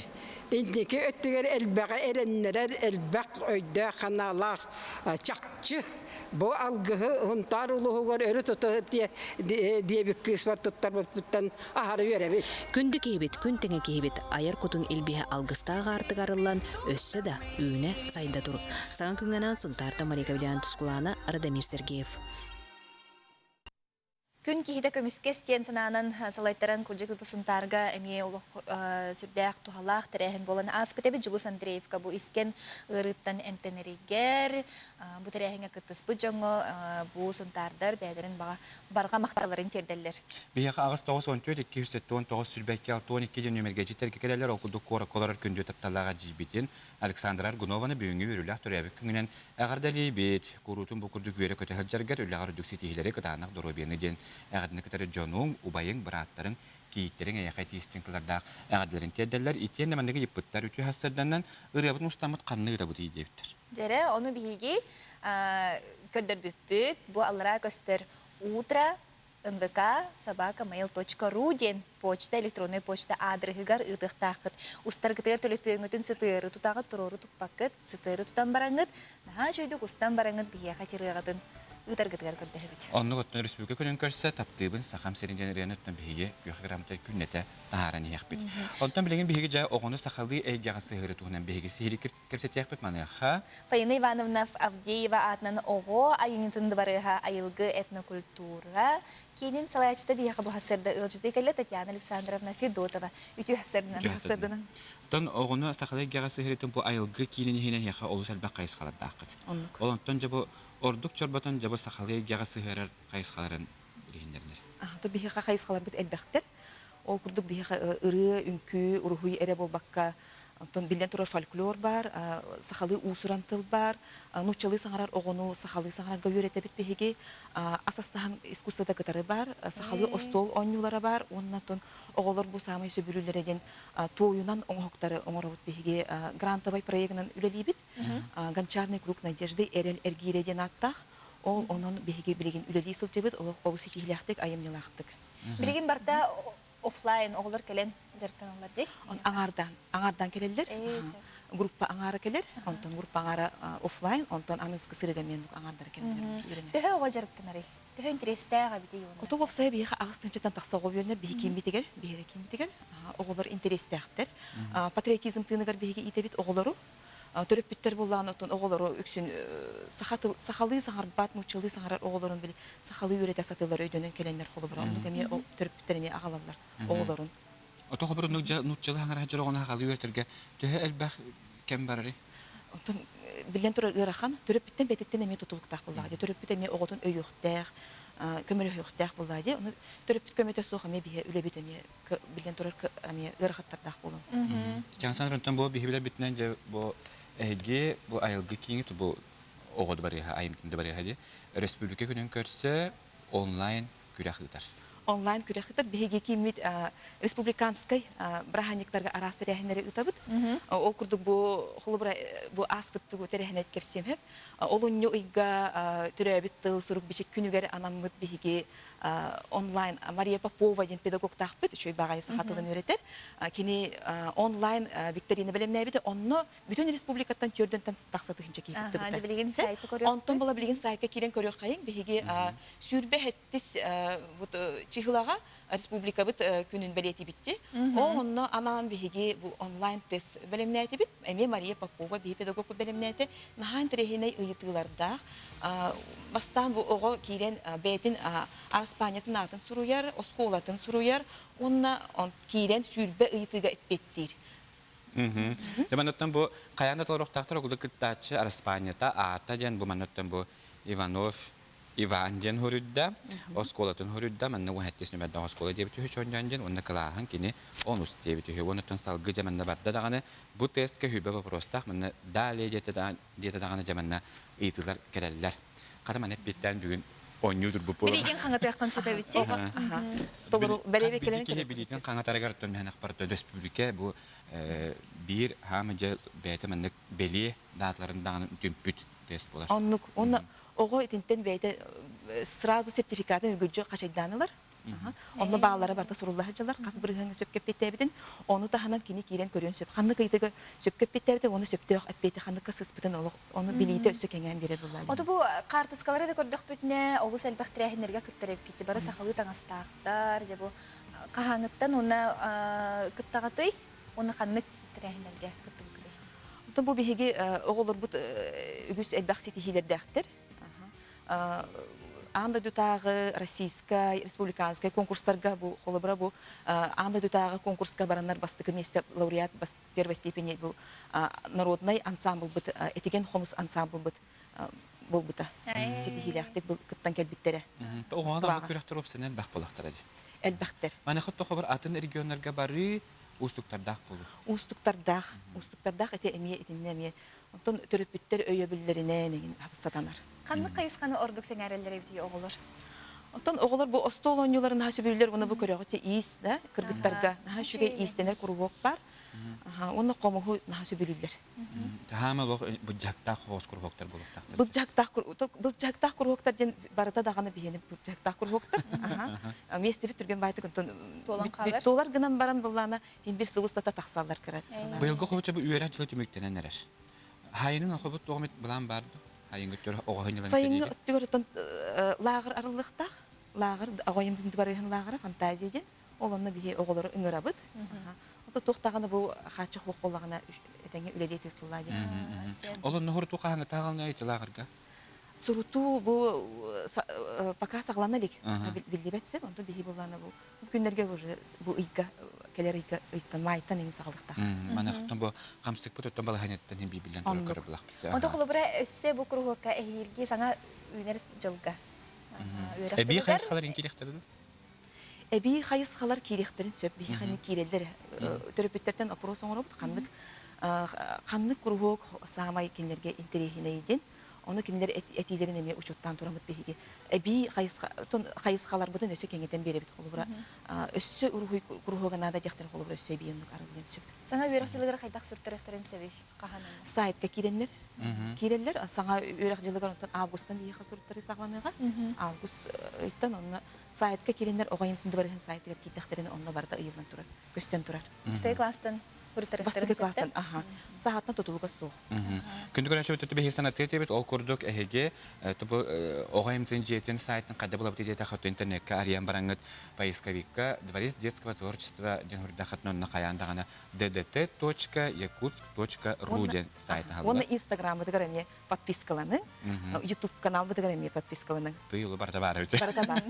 инники өттүгэр элбэҕи эрэннэрэр, элбэх өйдөөх-санаалаах чахчы бу алгыһы Һунтаар улууһугар өрө тута диэбит кыыспар туттарбыппыттан аһары үөрэбит. Күндү киһибит, күн тэҥэ киһибит, айар кутуҥ илбиһэ алгыстаах аартык арыллан, өссө да үүнэ сайда тур. Саҥа күҥҥэ анаан Сунтаартан Мария Кавлян Тускулаана, Радомир Сергеев. Күн киһитэ көмүскэс диэн санаанан салайтаран кудьук Сунтаарга эмиэ олох сүрдээх туһалаах тэрээһин буолан ааспыт эбит Дьулус Андреевка бу искэн ыарыыттан эмтэнэригэр бу тэрээһиҥҥэ кыттыспыт дьоҥҥо бу сунтаардар бэйэлэрин баҕа барҕа махталларын тиэрдэллэр. Биһиэхэ 8 94 279 22 62 диэн нүөмэргэ дьиттэргэ кэлэллэр ол курдук куоракка олорор күндү тапталлаах эдьиийбитин Александра Аргунованы бүгүҥҥү үөрүүлээх төрөөбүт күҥүнэн Эҕэрдэлиибит! Куруутун бу курдук үөрэ-көтө сылдьаргар үлэҕэр үрдүк ситиһиилэри, кытаанах доруобуйаны диэн эҕэрдэни кытары дьонуҥ, убайыҥ, бырааттарыҥ, кийииттэриҥ эйиэхэ итии-истиҥ тыллардаах эҕэрдэлэрин тиэрдэллэр. Итиэннэ манныгы ыйыппыттар, үтүө сарсыарданан ырыабытын устаммыт ханна ыытабытый диэбиттэр. Дьэрэ, ону биһиги көрдөрбүппүт. Бу аллараа көстөр утро нвк собакamail.ru диэн почта электроннай почта аадырыһыгар ыытыахтааххыт. Устаргытыгар төлөпүөҥҥүтүн сытыары тутаҕыт, туруору туппаккыт, сытыары тутан бараҥҥыт, наһаа үчүгэйдик устан бараҥҥыт биһиэхэ тирыаҕытын ыытаргытыгар көрдөһөбүт. Оннук оттон республика күнүн көрсө таптыыбын Сахам сирин диэн ырыаны оттон биһиги күөх грамота күннэтэ таһааран иһиэхпит. Онтон билигин биһиги дьэ оҕону сахалыы эйгэҕэ сыһыары туһунан биһиги сиһилии кэпсэтиэхпит маныаха. Фаина Ивановна Авдеева аатынан оҕо айымньытын дыбарыаһа айылгы этнокультура киинин салайааччыта биһиэхэ бу сарсыарда ыалдьытыы кэллэ Татьяна Александровна Федотова. Үтүө сарсыарданан. Үтүө сарсыарданан. Оттон оҕону сахалыы эйгэҕэ сыһыарытын бу айылгы киинин иһинэн эһиэхэ олус элбэх хайысхалардааххыт. Ол онтон дьэ бу ордук чорботон дьэ бу сахалыы эйгэҕэ сыһыарар хайысхаларын билиһиннэринэр. То биһиэхэ хайысхаларбыт элбэхтэр. Ол курдук биһиэхэ ырыа, үҥкүү, уруһуй эрэ буолбакка, Оттон биллэн турар фольклор баар, сахалыы уус-уран тыл баар, нууччалыы саҥарар оҕону сахалыы саҥарарга үөрэтэбит биһиги. Ас астаһан искусствота кытары баар, сахалыы остуол оонньуулара баар уонна оттон оҕолор бу саамай сөбүлүүллэрэ диэн туойунан оҥоһуктары оҥоробут биһиги грантовай проегынан үлэлиибит. Гончарный круг надежды эрэл эргиирэ диэн ааттаах. Ол онон биһиги билигин үлэлии сылдьабыт, олус ситиһиилээхтик, айымньылаахтык. Билигин барыта офлайн оҕолор кэлэн дьарыктаналлар дии. Аҥаардаан, аҥаардаан кэлэллэр. Группа аҥаара кэлэр, онтон группа аҥаара офлайн, онтон аныгыскы сырыга мен аҥаардара кэлэллэр. Төһө оҕо дьарыктанарый? Төһө интэриэстээх эбитий уонна? Ото уопсайа биһиэхэ аҕыс тыһыынчаттан тахса оҕо үөрэнэр биһи кииммитигэр, биһиэрэ кииммитигэр оҕолор интэриэстээхтэр. Патриотизм тыыныгар биһиги иитэбит оҕолору. Төрөппүттэр буоллаҕына оттон оҕолору үксүн саха тыл сахалыы саҥарбат, нууччалыы саҥарар оҕолорун били сахалыы үөрэтэ сатыыллар өйдөнөн кэлэннэр холобура оннук эмиэ төрөппүттэр эмиэ аҕалаллар оҕолорун. Ото холобура нууччалыы саҥарар дьон оҕону сахалыы үөрэтэргэ төһө элбэх кэм барарый? Оттон биллэн турар ыарахан төрөппүттэн бэйэтиттэн эмиэ тутулуктаах буоллаҕа дии. Төрөппүт эмиэ оҕотун өйүөхтээх. көмөлөһүөхтээх буоллаа дии. Ону төрөппүт көмөтө суох эмиэ биһи үлэбит эмиэ биллэн турар эмиэ ыарахаттардаах буолан. Чаңсан онтон бу биһи билэрбитинэн дьэ бу эһиги бу айылгы кииҥи бу оҕо дыбарыаһа айымтын дыбарыаһа дии өрөспүүбүлүкэ күнүн көрсө онлайн күрэх ыытар. Онлайн күрэх ыытар. Биһиги кииммит республиканскай бырааһынньыктарга араас тэрээһиннэри ыытабыт. Ол курдук бу холобура бу ааспыт тугу тэрээһин кэпсиэм Олунньу ыйга төрөөбүт тыл сурук-бичик күнүгэр анаммыт биһиги онлайн Мария Попова диэн педагогтаахпыт, үчүгэй баҕайы саха тылын үөрэтэр. Кини онлайн викторина бэлэмнээбитэ. Онно бүтүн республикаттан төрдөнтөн тахса тыһынча киһи кыттыбыта. Билигин сайтка көрүөхпүт. Онтон була билигин сайтка киирэн көрүөххэйиҥ. Биһиги сүүрбэ сэттис чыһылаҕа республикабыт күнүн бэлиэтиибитти. Ол онно анаан биһиги бу онлайн тест бэлэмнээтибит. Эмиэ Мария Попова биһи педагог бэлэмнээтэ. Наһаа интэриэһинэй ыйытыылардаах. Бастаан бу оҕо киирэн бэйэтин араспаанньатын аатын суруйар, оскуолатын суруйар уонна киирэн 20 ыйытыыга эппиэттиир. Дьэ манныттан бу хайаан да толоруохтаахтар огулу кыттааччы араспаанньата аата диэн бу манныттан бу Иванов Иван диэн хоруйда, оскуолатын хоруйда, манна 17 нүмердээх оскуола диэбит үһү чонньоон диэн, уонна кылааһын кини онус диэбит үһү. Уонуттан салгыы дьэ манна барда даҕаны, бу тесткэ хүбэ вопростаах, манна далее диэтэ даҕаны дьэ манна ыйытыылар кэлэллэр. Хата манна эппиэттээн бүгүн оонньуу турбут буолуо. Билигин хаҥатыаххын сөп эбит дии. Толору бэлиэ кэлэн киһи билиитин хаҥатарыгар төмһэнэх барда өрөспүүбүлүкэ бу биир хаама дьэ бэйэтэ маннык бэлиэ дааталарын даҕаны түмпүт тест буолар. Оннук. Уонна оҕо итинтэн бэйэтэ сразу сертификатын үргүлдьү хачайдаан ылар. Онно бааллара барыта сурулла сылдьаллар, хас бырыһыаҥҥа сөпкө эппиэттээбитин, ону таһынан кини киирэн көрүөн сөп. Ханнык ыйытыга сөпкө эппиэттээбитин уонна сөптөөх эппиэти ханныкка сыспытын олох ону билиитэ өссө кэҥээн биэрэр буоллаҕа. Оту бу хаартыскалары да көрдөхпүтүнэ олус элбэх тэрээһиннэргэ кыттар эбиккит. Бары сахалыы таҥастаахтар, дьэ бу хаһааҥҥыттан уонна кыттаҕытый уонна ханнык тэрээһиннэргэ кыттыбыккытый? Оттон бу биһиги оҕолорбут үгүс элбэх ситиһиилэрдээхтэр. Аан дойдутааҕы российскай, республиканскай конкурстарга бу холобура бу аан дойдутааҕы конкурска бараннар бастакы миэстэ лауреат первой степени бу народнай ансамблбыт этигэн хомус ансамблбыт буолбута. Ситиһиилээхтик кыттан кэлбиттэрэ. Оҕоҕо күрэхтэр уопсайынан элбэх буолахтара дии. Элбэхтэр. Маныаха тохобор атын регионнарга барыы уустуктардаах буолуу. Уустуктардаах. Уустуктардаах ити эмиэ итиннэ эмиэ. Онтон төрөппүттэр өйөбүллэринэн эҥин сатанар. Ханнык хайысханы ордук сэҥээрэллэр эбитий оҕолор? Оттон оҕолор бу остуол оонньууларын наһаа сөбүлүүллэр уонна бу көрөҕүт иис да кыргыттарга наһаа үчүгэй иистэнэр куруһуок баар. Уонна хомуһу наһаа сөбүлүүллэр. Таһаама олох былдьаһыктаах хоҕус куруһуоктар буолуохтаахтар. Былдьаһыктаах былдьаһыктаах куруһуоктар диэн барыта даҕаны биһиэни былдьаһыктаах куруһуоктар. Миэстэбит түргэн баайтык онтон туолар гынан баран быллаана иһин бир сыл устата тахсаллар кыра. Быйылгы хобуча бу үөрэх дьыла түмүктэнэн эрэр. Хайынын охобут тоҕо былаан бар ду? Хайыҥҥы өттүгэр оҕо ньылан Сайыҥҥы өттүгэр оттон лааҕыр арыллыахтаах. Лааҕыр оҕойум барыһын лааҕыра фантазия диэн. Ол онно биһи оҕолору ыҥырабыт. Ото туох даҕаны бу хааччах суох буоллаҕына этэҥҥэ үлэлиэ этибит буоллаа диэн. Ол онно сурутуу хаһааҥҥыта аҕалына ити лааҕырга? Сурутуу бу пока саҕалана илик. Биллибэт сөп. Онтон биһи буоллаҕына бу күннэргэ уже бу ыйга кэлэр ыйга ыйтан маайтан иҥин саҕалыахтаах. Манахтан бу хамсыкпыт оттон балаһанеттан иһин биллэн турар көрө булахпыт. Онто холобура өссө бу куруһуокка эһиилги саҥа үүнэр дьылга үөрэх Эбии хайысхалар киириэхтэрэ Эбии хайысхалар киириэхтэрин сөп. Биһиэхэ киирэллэр. Төрөппүттэртэн опрос оҥоробут. Ханнык ханнык куруһуок саамай кинилэргэ интэриэһинэй диэн. Ону кинилэр этиилэрин эмиэ учуоттаан тураммыт биһиги. Эбии хайысхаларбытын өссө кэҥэтэн биэрэбит холобура. Өссө уруһуй куруһуога наада диэхтэрин холобура өссө эбии оннук арыллыан сөп. Саҥа үөрэх дьылыгар хайдах сүртэриэхтэрин сөбүй? Хаһан Сайтка киирэннэр киирэллэр. Саҥа үөрэх дьылыгар онтон августтан биһиэхэ суруттарыы саҕаланыаҕа. Август ыйтан онно Сайтка киирэннэр оҕо айымньытын дыбарыһын сайтыгар киирдэхтэринэ онно барыта ыйыллан турар, көстөн турар. Бастакы класстан Бастакы класстан, аха. Саһаттан тутулуга суох. Күндү көрөөччүбүт түбэ биһиги санатыа этибит, ол курдук эһиги тубу оҕо айымньытын дьиэтин сайтын хайда булабыт диэтэ хоту интернекка арыйан бараҥҥыт поисковикка Дворец детского творчества диэн хурдахатын онно хайаан даҕаны ddt.yakutsk.ru диэн сайт аһыллар. Уонна инстаграммытыгар эмиэ подпискаланыҥ, YouTube каналбытыгар эмиэ подпискаланыҥ. Тыйылы барыта баар эбит. Барыта баар.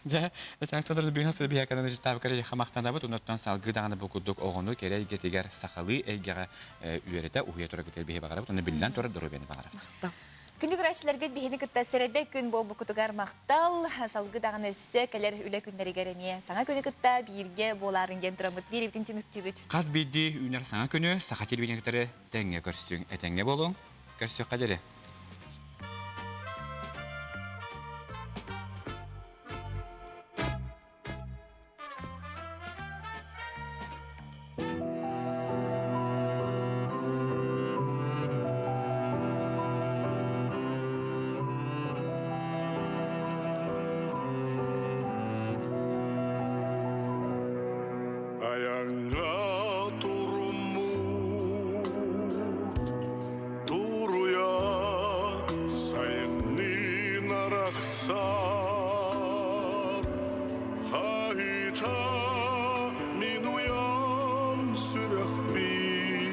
Дьэ, Александр Бюнас биһиэкэнэн ыжыттаабыкар хамахтанабыт, оннуттан салгыы даҕаны бу курдук оҕону кэрэ эйгэтигэр сахалыы эйгэҕэ үөрэтэ, уһуйа турар биһи баҕарабыт, уонна биллэн турар доруобуйаны баҕарабыт. Күндү көрөөччүлэрбит биһини кытта сэрэдэ күн буолбуккутугар махтал. Салгыы даҕаны өссө кэлэр үлэ күннэригэр эмиэ саҥа күнү кытта бииргэ буолаарын диэн тураммыт биэриибитин түмүктүүбүт. Хас биирдии үүнэр саҥа күнү саха телевидениетын кытары тэҥҥэ көрсүҥ, этэҥҥэ буолуҥ, көрсүөххэ диэри. Айаҥҥа туруммут туруйа сайынныын арахсар хаһыыта мин уйан сүрэхпин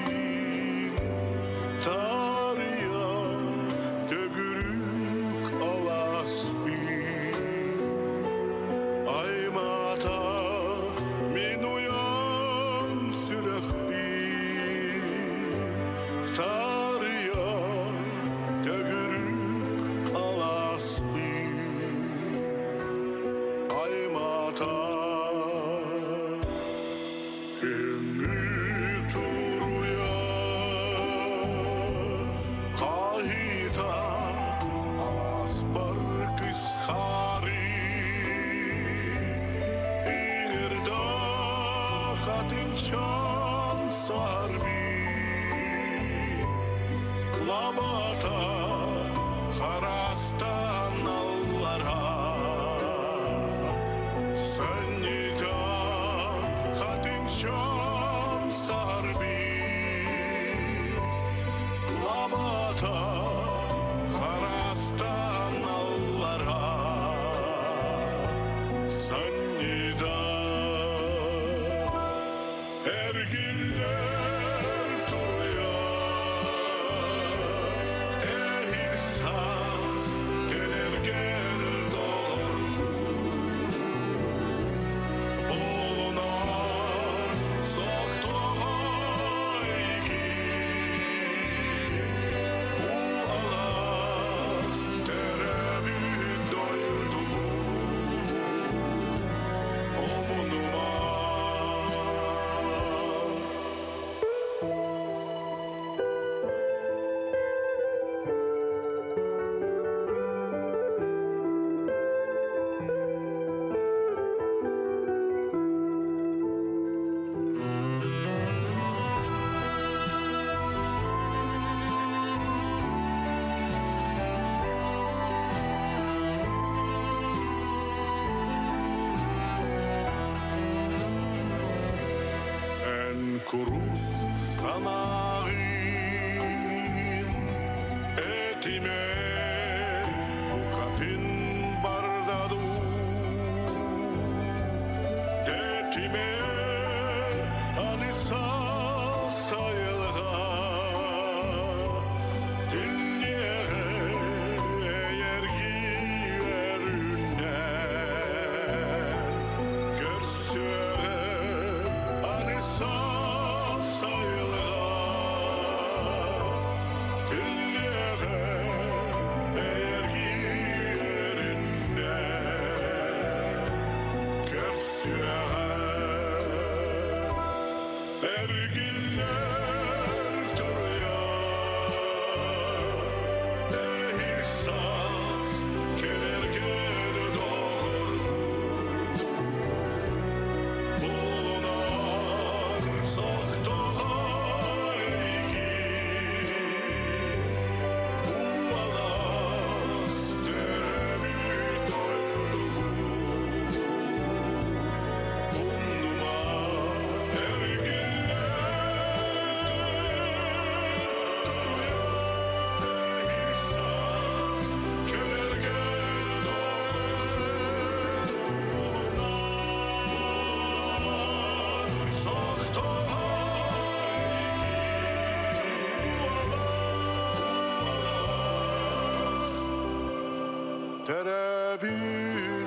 таарыйа төгүрүк алааспын аймаата мин уйан сүрэхпин таарыйа төгүрүк алааспын аймаата күҥҥү туруйа хаһыыта алааспар кысхаары ыҥырда хатыҥчаан сарбы лабата харастан аллара санньыта хатыҥчаан сарбы лабата харастан аллара санньыта эргиллэр туруйа эһиил саас кэлэргэр доҕоргуу булунар сохтоҕой бу алаас төрөөбүт дойдубут омунума. Эн курус санааҕын этимэ букатын барда дуу дэтимэ аны сайылга тиллиэҕэ эргийэринэн көрсүөҕэ аны сайылга тиллиэҕэ эргийэринэн көрсүөҕэ эргиллэр туруйа эһиил саас кэлэргэр доҕоргуу булунар сохтоҕой бу алаас төрөөбүт дойдубут умнума эргиллэр туруйа эһиил саас кэлэргэр булунар сохтоҕой бу алаас төрөөбүт.